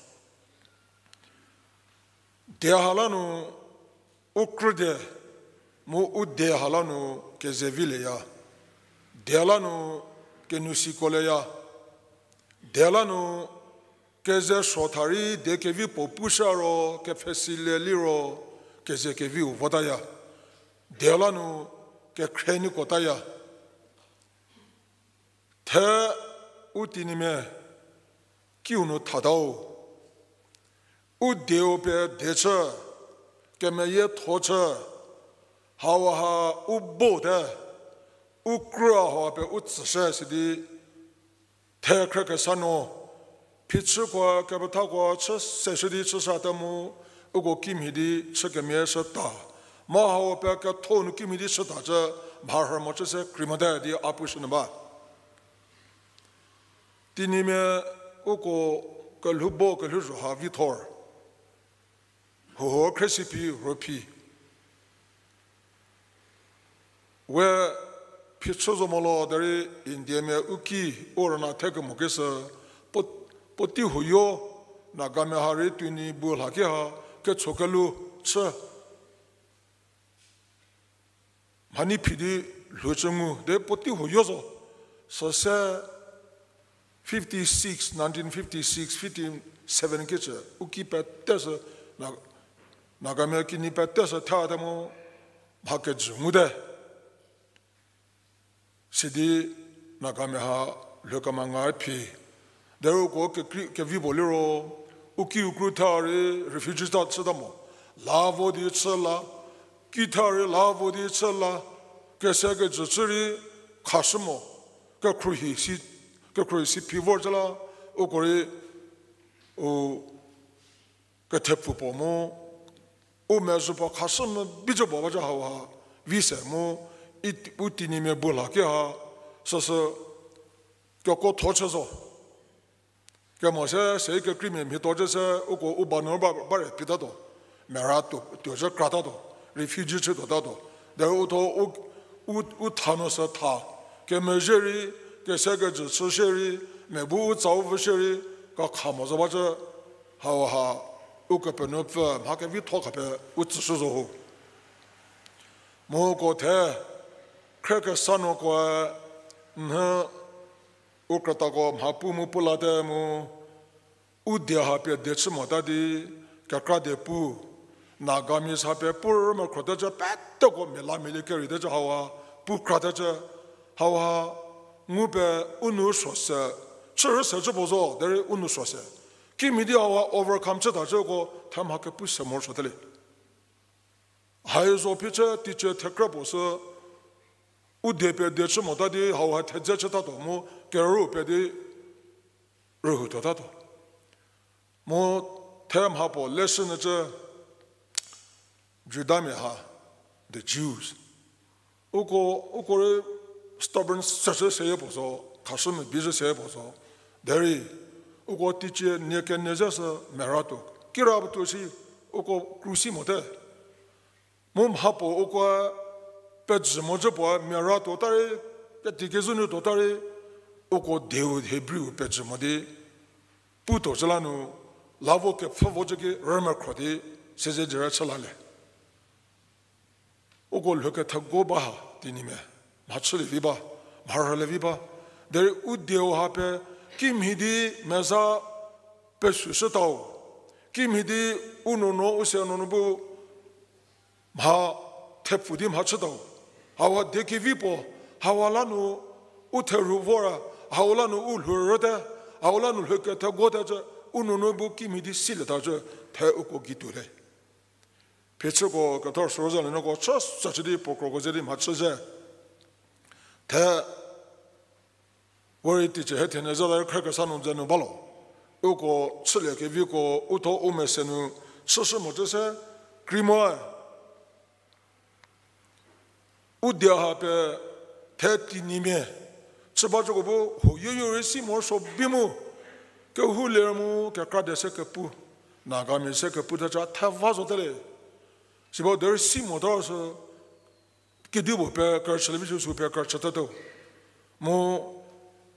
Die ha la nu u krü die, mu u die ha la nu keze vilieya. Die la nu kenou sikoleya. Die la nu keze suo tha rei die kevi puo pushü ro, kepfhesilie liro, keze keviu votaya. Die la nu kekhrie niko taya. The u Tenyimia kiu nu thatau. U dieu pie die chü, kemeyietho chü, hauha u bo te, u krü hauha pie u tsüshü sidi, the khrekesa no, phichüko kepethako chü seshü di chüshüte mu, uko kimhie di chü kemia shüta. Mu hau pie ketho nu kimhie di chüta cü, mharhü mo chü se krei mote di a pushünyü ba. Tenyimia uko kelhou bo kelhouzho ha vithor. Huho khriesiphi rüphi. We phichü zo mo lo derei Indiamia u ki u rüna thekemo kesü, puo, puotei huoyo, Nagamia ha rei tuo nyi bu lhaki ha ketso kelhou chü mhanyi phi di lhoucü ngu de puotei huoyo zo. Süse fifty-six, nineteen fifty-six, fifty-seven kecü u ki petesü, Na-, Nagamia kinyi petesü thate mu mha kejü ngu te. Sidi Nagamia ha lhou kemanga phi. Derei uko kekrei kevi puo liro, u ki u krü tha rei refugee ta chüta mo. La vo di chü la, guitar rei la vo di chü la, kese kejü chü rei khashü mo, kekhruohi si, kekhruohi si phi vor chü la, uko rei, u, kethepfu puo mu, u mezhü puo khashü mu bi cü puo ba cü hauha, vi se mu, i, u tinyimia bu la ki ha, süsü, kekuotho chü zo. Kemo se, se kekreimia mhie tuo cü se, uko u ba nu ba, ba re phi tatuo. Mera tuo, tuo cü kra tatuo. Refugee chü tuo tatuo. Derei u tho u, u, u tha nu sü tha. Kemezhie rei, kese kejü chü shie rei, mia bu u tsau pfü shie rei, kakha mo zo ba cü, hauha, ukepenuopfü mha kevitho khapie u tsüshü zo ho. Mu uko the, khrekesa nu uko, nhü, u krütako mha pu mu pu late mu, u die ha pie die chü mota di, kekra die pu, Nagamese ha pie pu rü mekhro tecü peteko mia la mia lie kerei tecü hauha, pu kra tecü, hauha, ngu pie u nu suo se, chürü se cü puo zo, derei u nu suo se. Kimhie di hauha overcome chü ta cüko, themha kepu se morosuote le. Hai zo phichü teicie thekra puo sü, u die pie die chü mota di hauha thedze chü tatuo mu kerü pie di rühou tuo tatuo. Mu themha puo leshü nyü cü Judamia ha, the Jews. Uko, uko rei stubborn se cü seyie puo zo, khashü mia bi cü seyie puo zo. Derei, uko teicie nie kenie ze sü mia ra tuo. Kira puo tuo shi, uko krusi mote. Mu mha puo uko pejü mo cü puo mia ra tuota rei, keti kezhü nu tuota rei, uko dieu Hebriu pejü mo di, pu tuo cü la nu, la vo kepfhü vo cü ki rümekhro di, siezedzürie chü la le. Uko lhou kethego ba ha, tinyimia, mha chülie vi ba, mha rhülie vi ba. Derei u dieu ha pie, kimhie di meza pesushütau. Kimhie di u nuonuo u se nuonuo bu mha thepfu di mha chütau. Hauha die kevi puo, hauha la nu u theru vora, hau la nu u lhou rüte, hau la nu lhou kethego te cü, u nuonuo bu kimhie di silieta cü, the uko gei tuo le. Phichüko kethor sürüzalinuoko chü sa chü di puo kroko ze di mha chü ze. The, we rei teicie hie thenie zhü la rei khrekesa nu ze nu ba lo. Uko chülie keviko u tho u mese nu chüshü mo cü se, krei moe. U die ha pie the tinyimia chü ba cüko bu huoyo rei si morosuo bi mu, kehoulie mu kekra die se kepu, Nagamia se kepu tecü theva zote le. Sibo derei si mota sü, kedipuo pie kerüchü le vi sü sü pie kerüchütatuo. Mu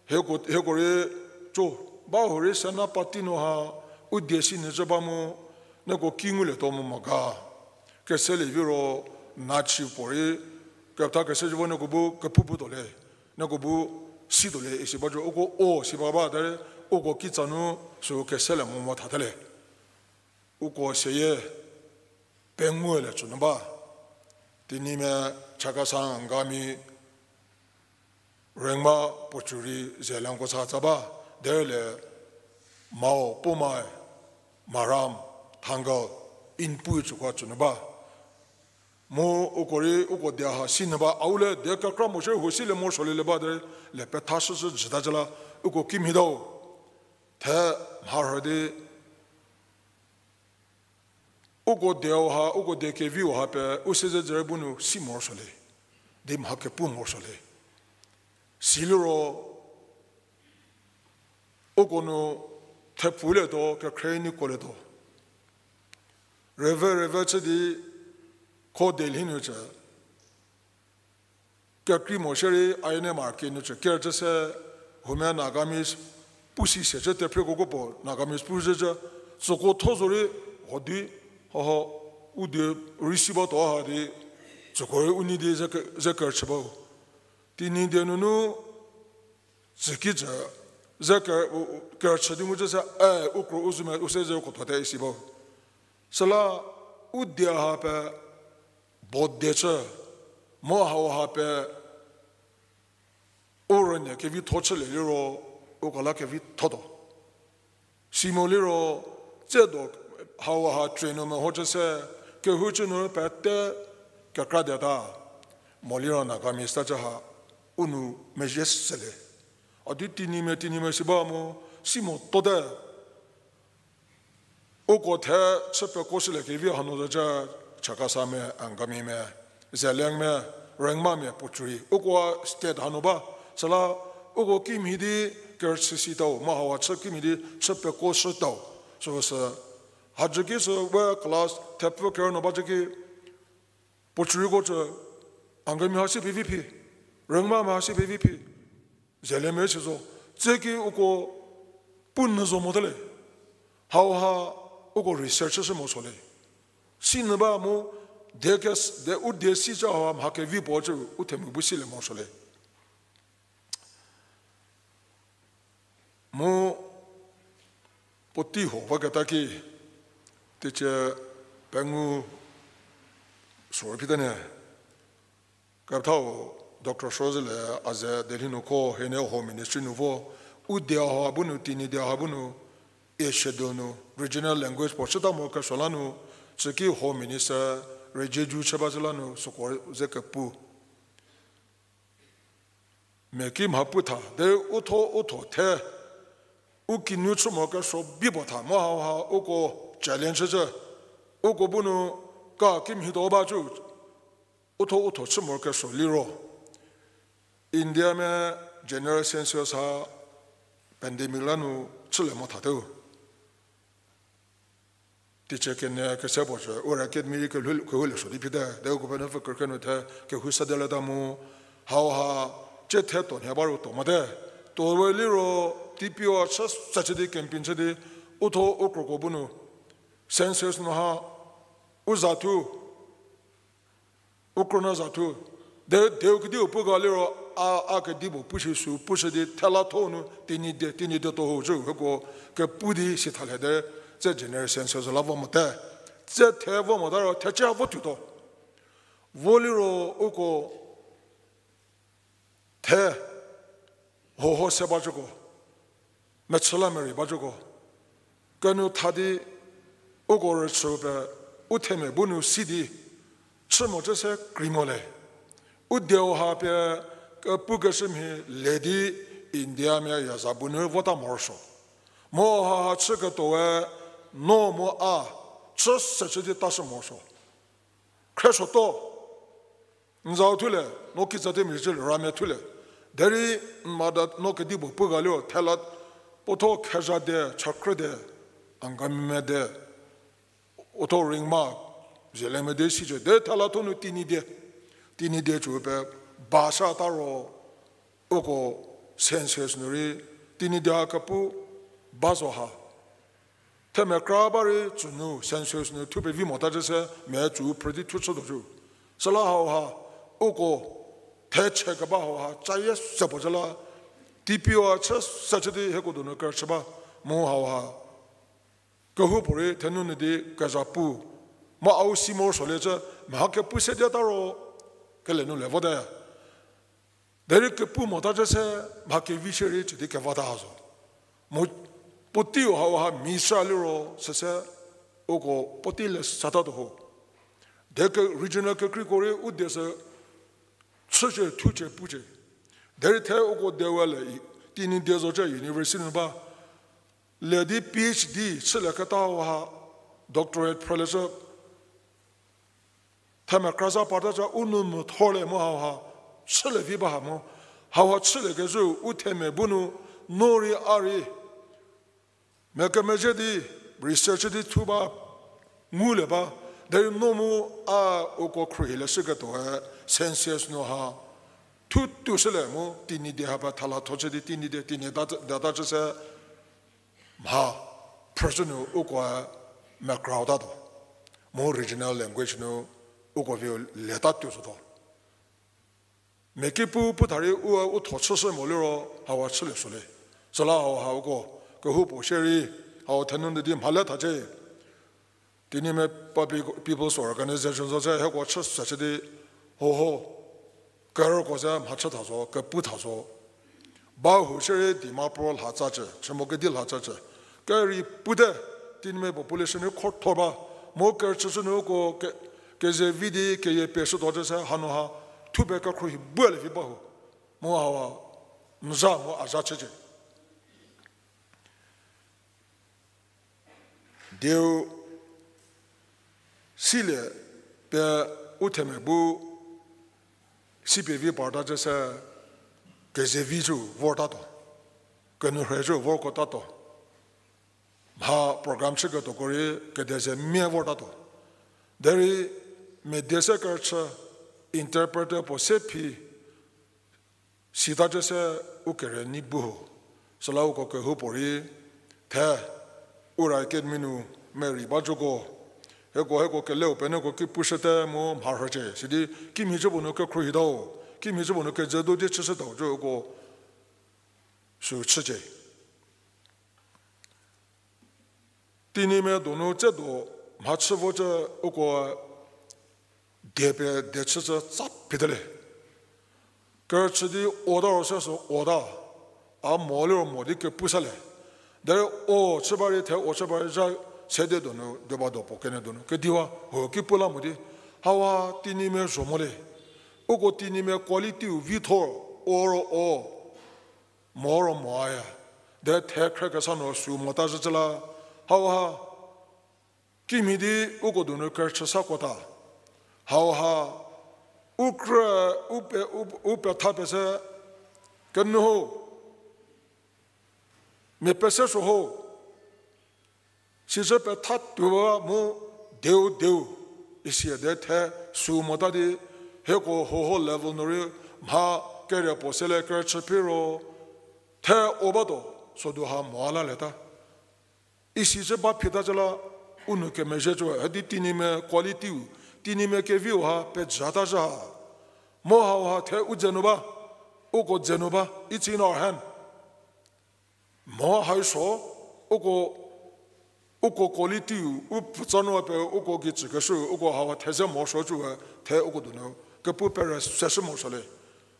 hieko, hieko rei co, ba hurei Senapati nu ha u die si nyü cü ba mu, nieko ki ngulietuo mo mo ga. Keselie viro nachi puorei, kepetha kese cü vo nieko bu kepu putuo le, nieko bu situo le isi ba cü uko o si ba ba derei, uko kitsa nu sü keselie mo mo thate le. Uko seyie pengulie cü nu ba. Tinyimia Chakhesang, Angami, Rengma puo cü rei Zeliang ko sa tsa ba, derei le Mao, Poumai, Maram, Thangal, Inpui cüko cü nu ba. Mu uko rei uko die ha si nyü ba, au le die kekra mo shie huo silie morosuolie le ba derei, le pethashüshü jüta cü la, uko kimhie tau. The mharhü di uko dieu ha, uko die keviu ha pie u siezedzürie bu nu si morosuo le, di mha kepu morosuo le. Siliro, uko nu thepfulietuo, kekhrie nyi kuolietuo. Rüve rüve chü di, kho Delhi nu cü kekrei mo shierei, I N M R K nu cü ker cü se, huomia Nagamese pu si se cü tephrieko ko puo Nagamese pu zhü cü, tsüko tho zorei, ho di, ho ho, u die rei si batuo ha di, tsüko rei u nei di ze ke-, ze kerüchü bau. Tenyidie nunu, tsüki cü, ze ke-, u-, u-, kerüchü di ngu cü se, e, u kro u zhü me, u se ze ko thote isi bau. Süla, u die ha pie, bo die chü, mu hau ha pie, u rünyü kevitho chülie liro, uko la kevithotuo. Simo liro, tsiedo hau ha train nu meho cü se, kehoucü nu pete kekra dieta, moliro Nagamese ta cü ha, u nu mezhie selie. A di Tenyimia, Tenyimia si ba mu, si mo tote. Uko the chü pekuo shülie kevi hanu zocü, Chakasame, Angamimia, Zeliangmia, Rengmamia, puocüri. Uko state hanu ba, süla uko kimhie di kerüchü sitau, mu hauha chü kimhie di chü pekuo shütau. Süsü, hajüki sü we class thepfü kerü nu ba jüki, puocüriko cü, Angami ha si pevi phi, Rengmamia ha si pevi phi, Zeliangmia si zo, tsüki uko pu nyü zo mote le. Hauha uko research shü morosuo le. Si nyü ba mu, de ke, de u die si cü hauha mha kevi puo cü u themia bu silie morosuo le. Mu puotei huo baketa ki, teicie pengou sorou phitanie, kepethau Doctor Sozüle a ze Delhi nu ko hienie Home Ministry nu vo, u die hauha bu nu, Tenyidie hauha bu nu, Eighth Schedule nu regional language puo chüta morokesuo la nu, tsüki Home Minister rüjieju chü ba zhü la nu süko ze kepu mia ki mha pu tha, derei u tho u tho the, u kinu chü morokesuo bi puo tha, mu hauha uko challenge chücü, uko bu nu ka kimhie tuo ba cü, u tho u tho chü morokesuo liro, Indiamia general census ha pandemic la nu chülie mo thate. Teicie kenie kese puo cü, u academy rei kehoulie suo di phite, de uko penuopfü kükre nu the kehou sede leta mu, hauha, cie the tuo nhie ba ro tuo mote. Tuo we liro, TPO a chü se chü di campaign chü di, u tho u kroko bu nu, census nu ha, u za thu, u krünuo za thu, de, de u kediu pu ga liro, a, a kedipuo pushü sü, pushü di thela tho nu, Tenyidie, Tenyidie tuo ho cü, hieko kepu di si thalie de, tse general census la vo mote, tse the vo mota ro, thecie vo thutuo. Vo liro uko the, hoho se ba cüko, mechü la merei ba cüko, kenu tha di uko rüchü pie, u themia bu nu si di, chü mo cü se krei mo le. U dieu ha pie, kepukeshü mhie le di Indiamia yaza bu nu vota morosuo. Mu haha chüketuoe, no mu a, chü se chü di tashü morosuo. Khresuotuo. N zau thulie, no kiza di mia cü ramia thulie. Derei n mada no kedipuo pu ga liro thela puo tho khezha de, chakrü de, Angamimia de, u tho Rengma, Zeliangmia de sicü de thela tho nu Tenyidie, Tenyidie cü pie ba sa ta ro, uko census nu rei Tenyidie ha kepu ba zo ha. Themia kra ba rei cü nu census nu thu pevi mota cü se mia cü phrü di thu chütuo cü. Süla hauha, uko thechü keba hauha cayie se puo cü la, TPO a chü se chü di hieko donu kerüchü ba, mu hauha kehoupuorei thenu nu di kezha pu, mu a u si morosuo le cü, mha kepu se di ta ro, kele nu le vote. Derei kepu mota cü se, mha kevi shierei cü di kevata zo. Mu puoteiu hauha misa liro süse, uko puotei le satatuo ho. Derei regional kekreiko rei u die sü chücie, thucie, pucie. Derei the uko die we le, Tenyidie zo cü university nu ba, le di PhD chülieketa hauha, doctorate phrülie cü, themia kra za parta cü u nou nu thorlie mu hauha, chülie vi ba ha mu, hauha chülie kezhü u themia bu nu, no rei a rei, mia kemezhie di, research di thu ba, ngulie ba, derei no mu a uko khruohilie shüketuoe, census nu ha, thutuo shülie mu, Tenyidie ha ba thela tho chü di Tenyidie, Tenyidie ta, ta cü se, mha, phrüshü nu ukoe mekra tatuo. Mu regional language nu uko viu le tatuo zotuo. Mia ki pu, pu tha rei u, u tho chüshü mo liro, hauha chülie suo le. Süla hauha uko, kehoupuo shierei, hau thenu nu di mha le thacie. Tenyimia Public People's Organization zo se hieko chü se chü di, hoho, kerüko se mha chü tha zo, kepu tha zo. Bahou shierei Dimapur lhatsacü, chü mo kedi lhatsacü. Kerei pute, Tenyimia population rei khotho ba, Mu kerüchü sünu uko ke-, kezevi di keyie pie shütuo cü se hanu ha, thupie kekhruohi bu le vi ba ho. Mu hawa, n za mu a za chücie. Dieu silie pie u themia bu si pie vi parta cü se kezevi cü vortatuo, kenuo rhei cü vorkotatuo. Mha program chüketuoko rei kedeze mia vortatuo. Derei mia die se kerüchü, interpreter puo se phi, sita cü se u kere ni bu ho. Süla uko kehoupuorei, the, Ura Academy nu merei ba cüko, hieko hieko keleu penuoko ki pushüte mu mharhücie. Sidi kimhie cü puo nu kekhruohitau, kimhie cü puo nu keze do die chüshütau cü uko sü chücie. Tenyimia donu tse do mhachü vo cü uko die pie die chü cü tsa phite le. Kerüchü di ota ro se sü ota, a mo liro mo di kepu sa le. Derei o chü ba rei the o chü ba rei zha sede donu, deba do puo kene donu kediwa ho ki pu la mo di. Hawa tenyimia zho mo le. Uko tenyimia quality-u vitho, o ro o, mo ro mo aya. De the khrekesa nu sü mota zhücü la. Hauha, kimhie di uko donu kerüchü sa kota. Hauha, u krü, u pe, u, u petha pie se, kenuo ho, mia pese suo ho, sizhü petha tuo ba mu deu deu, isi de the sü mota di, hieko hoho level nu rei mha kerie puo se le kerüchü phi ro, the o ba do, sodu ha mo la leta. Isi cü ba phita cü la, u nou kemezhie cü, hadi tenyimia quality-u, tenyimia keviu ha pejüta zhü ha. Mu hauha the u dze nu ba, uko dze nu ba, it's in our hand. Mo hai so, uko, uko quality-u, u pfutsa nu pie uko gei tsükeshü, uko hawa theze mo suo cü we, the uko donu kepu pere seshü mo suo le.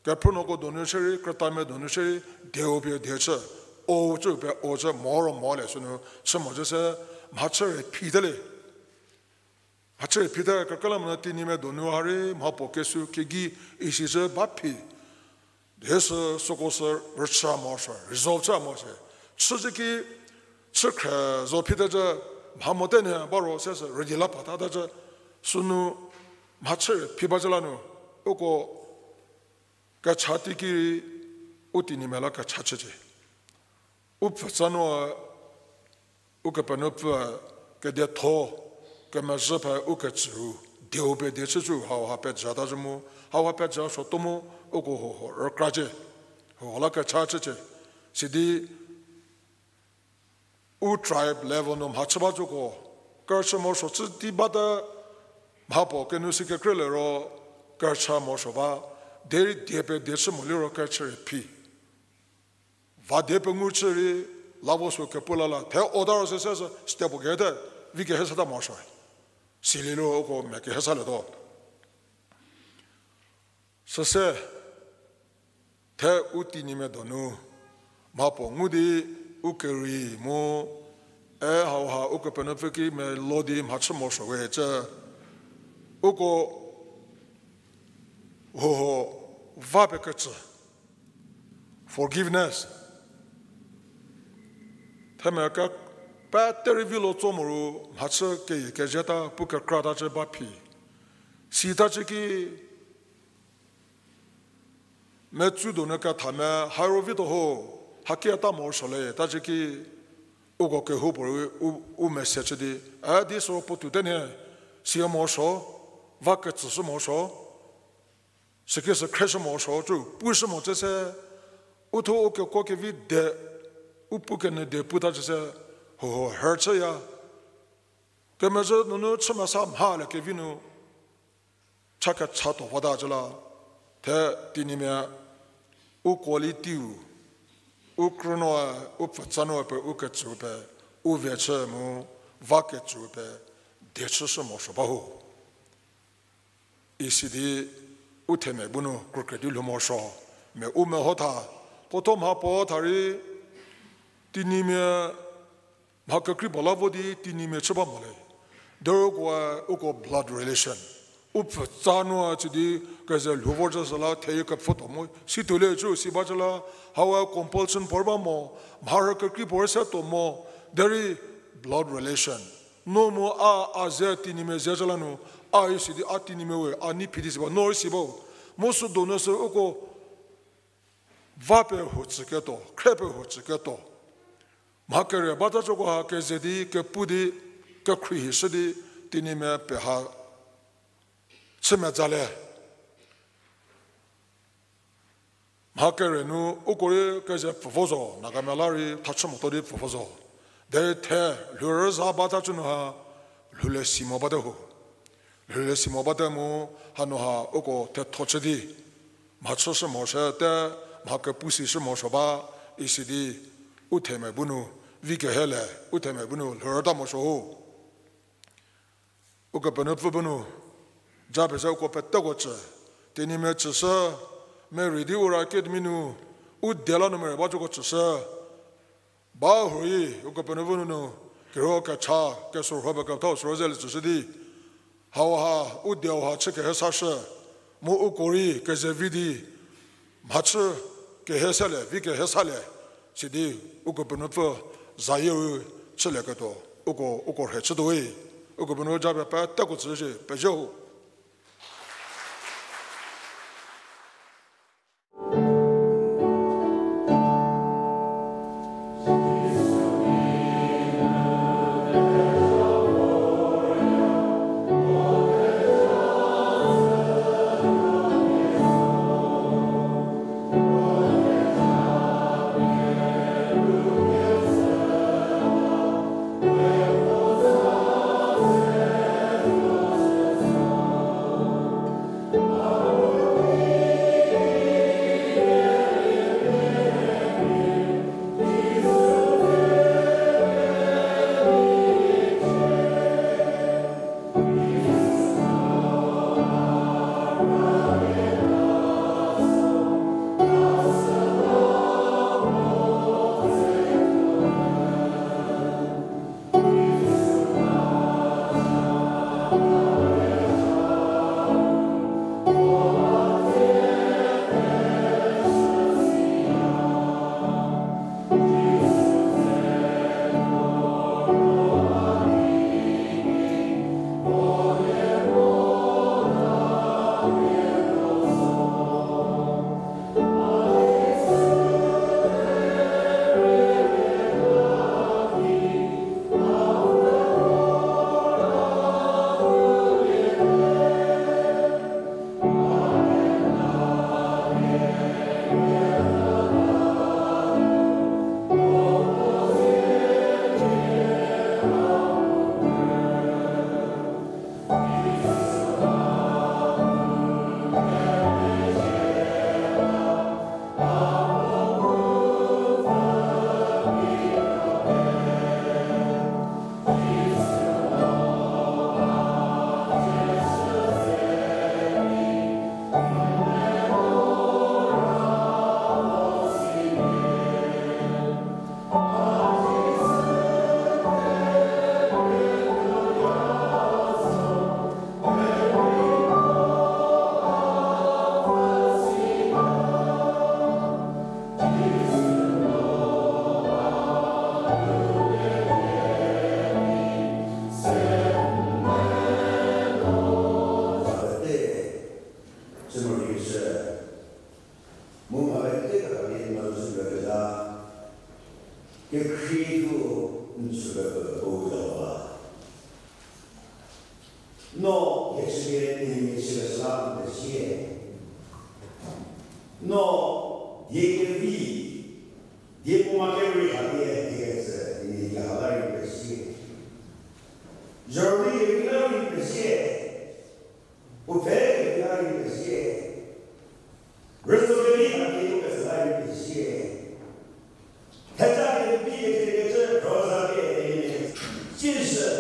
Kephrünuoko donu shierei, krütamia donu shierei, deu pie die chü, o cü pie o cü, mo ro mo le sünu chü mo cü se, mhachü rei phite le. Mhachü rei phite, kekreilamonyü tenyimia donu ha rei mha puo kesu kegei isi cü ba phi. Di sü süko sü rüchü mo suo, resolve chü mo se. Chücü ki chü khre zo phite cü, mha mote nhie ba ro se sü ready la pata ta cü, sünu mhachü rei phi ba cü la nu, uko kecha teiki rei u tenyimia la kecha chücie. U pfutsa nu, Ukepenuopfü kedietho, kemezhü pie ukecüu, dieu pie die chücü hauha pejüta zhü mu, hauha pejü suotuo mu, uko hoho rükracie, hoho la kecha chücie. Sidi u tribe level nu mhachü ba zhüko, kerüchü morosuo chü di bata, mha puo kenu si kekreilie ro, kerüchü morosuo ba, derei die pie die chü mo liro kerüchü rei phi. Va die pengu chü rei, la vo sü kepu la la, the order se se se, step puo kete, vi kehesata morosuo. Siliro uko mia kehesalietuo. Süse, the u tenyimia donu, mha puo ngu di u kerei mu, e hauha Ukepenuopfü ki melo di mhachü morosuo we cü, uko hoho va pie kecü. Forgiveness. Themia ke pete rei vilo tso mo ru mhachü keyie kezhüta pu kekrata cü ba phi. Sita cü ki, metsu donu ketha me, hairo vituo ho, hakieta morosuo le, ta cü ki, uko kehoupuorei u, u message di, a di süro puotou te nhie, sia morosuo, va kecü shü morosuo, süki sü khrieshü morosuo, cü pushü mo cü se, u thuo u kekuo kevi de, u pu kenyü de puta cü se, hoho her chüya. Kemezhü nunu chü mesa mhalie kevi nu, cha kechatuo vota cü la, the tenyimia u quality-u, u krünuoe, u pfutsanuoe pie u kecüu pie, u vie chü mu, va kecüu pie, die chüshü morosuo ba ho. Isi di u themia bu nu krukrei di lhou morosuo, mia u mehotha, puotho mha puo tha rei, tenyimia, mha kekrei puo la vo di tenyimia chü ba mo le. Derei uko, uko blood relation. U pfü tsa nu a tsü di keze lhou vor cü süla theyi kepfhütuo mu. Si tuolie cü si ba cü la, hau a compulsion puo ba mo, mharhü kekrei puo se tuo mo, derei blood relation. No mu a, a ze Tenyimia ze cü la nu, a isi di a Tenyimia we, a nei phi di si ba, no rei si ba. Mu sü donu sü uko va pie huo tsüketuo, khre pie huo tsüketuo. Mha kere bata cüko ha keze di, kepu di, kekhrie hi shü di, Tenyimia pie ha chü meza le. Mha kere nu uko rei keze pfü vo zo, Nagamia la rei thachü motuo di pfü vo zo. Derei the, lhou rüza bata cü nu ha, lhoulie si mo bate ho. Lhoulie si mo bate mu, hanu ha uko thetho chü di. Mhachü shü morosuote, mha kepu si shü morosuo ba, isi di, u themia bu nu, vi kehe le, u themia bu nu lhou rüta morosuo ho. Ukepenuopfü bu nu, japie se uko peteko tsü, Tenyimia tsüshü, Mary di Ura Academy nu, u die la nu Mary ba cüko tsüshü, ba hurei, Ukepenuopfü nunu, kero kecha, kesorho pie kethau sorho zelie tsüshü di, hauha, u dieu ha chü kehe sashü, mu uko rei kezevi di, mhachü kehe salie, vi kehe salie, sidi Ukepenuopfü zayieu chülieketuo, uko, uko rhe chütuo we, Ukepenuopfü japie peteko tsüshü, pezie ho. Mu mha pete kekra di n mhodzü pie keza, kekhrie thu n chüpie pie puo zhü ba. No, hie chüpie n mia chüpie süla n pezie. No, die kevi, die puoma kerei ha die die kecü, n mia ha la rei pezie. Zhorüli kevi la rei pezie. Puo pfhe kevi la rei pezie. Rütso kevi ha die puo kecü la rei pezie. Theja kevi kecü kecü roza pie n mia. Sisü.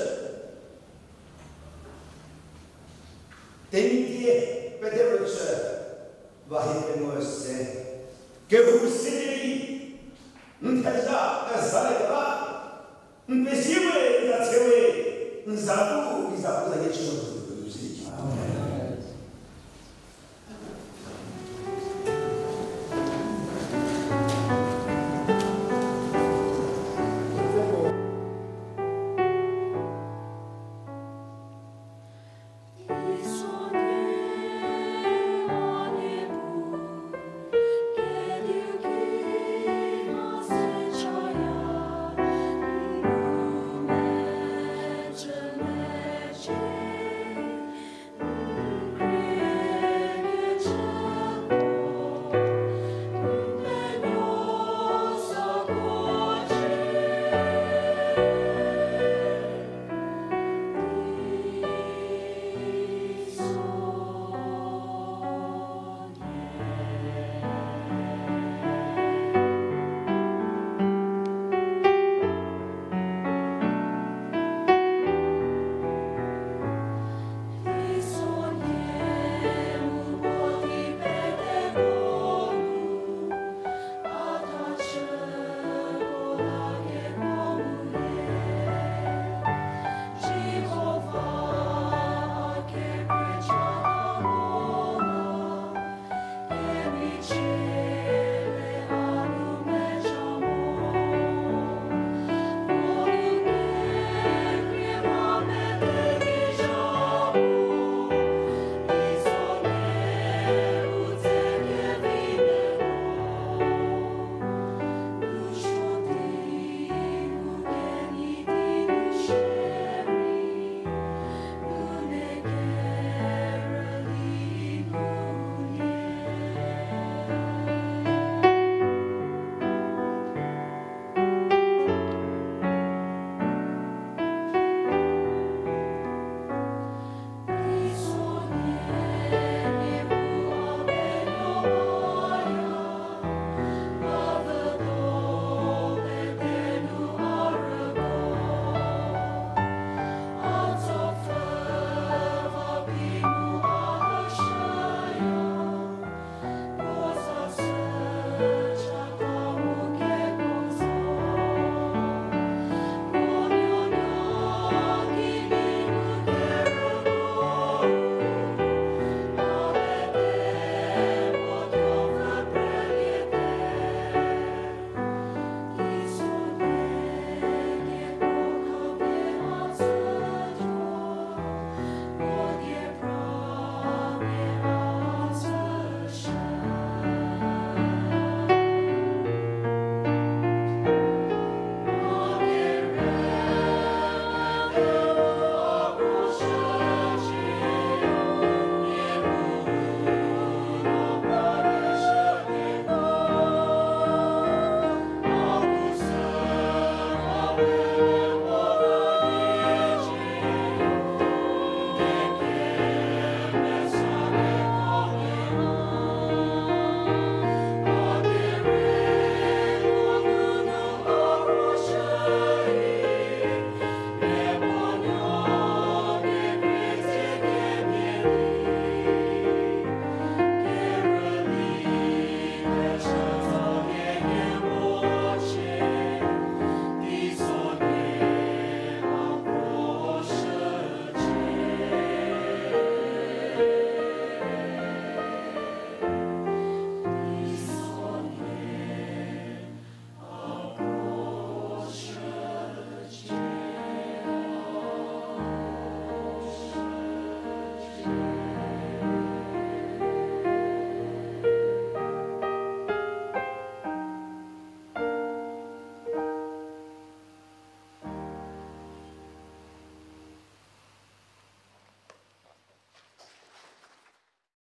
Tenyidie pederüchü va hie pengou se. Kehou se di n theja kezaliekeba, n pezie we, n za tse we, n za bu Liza puo za kechü zo tuo tuo si.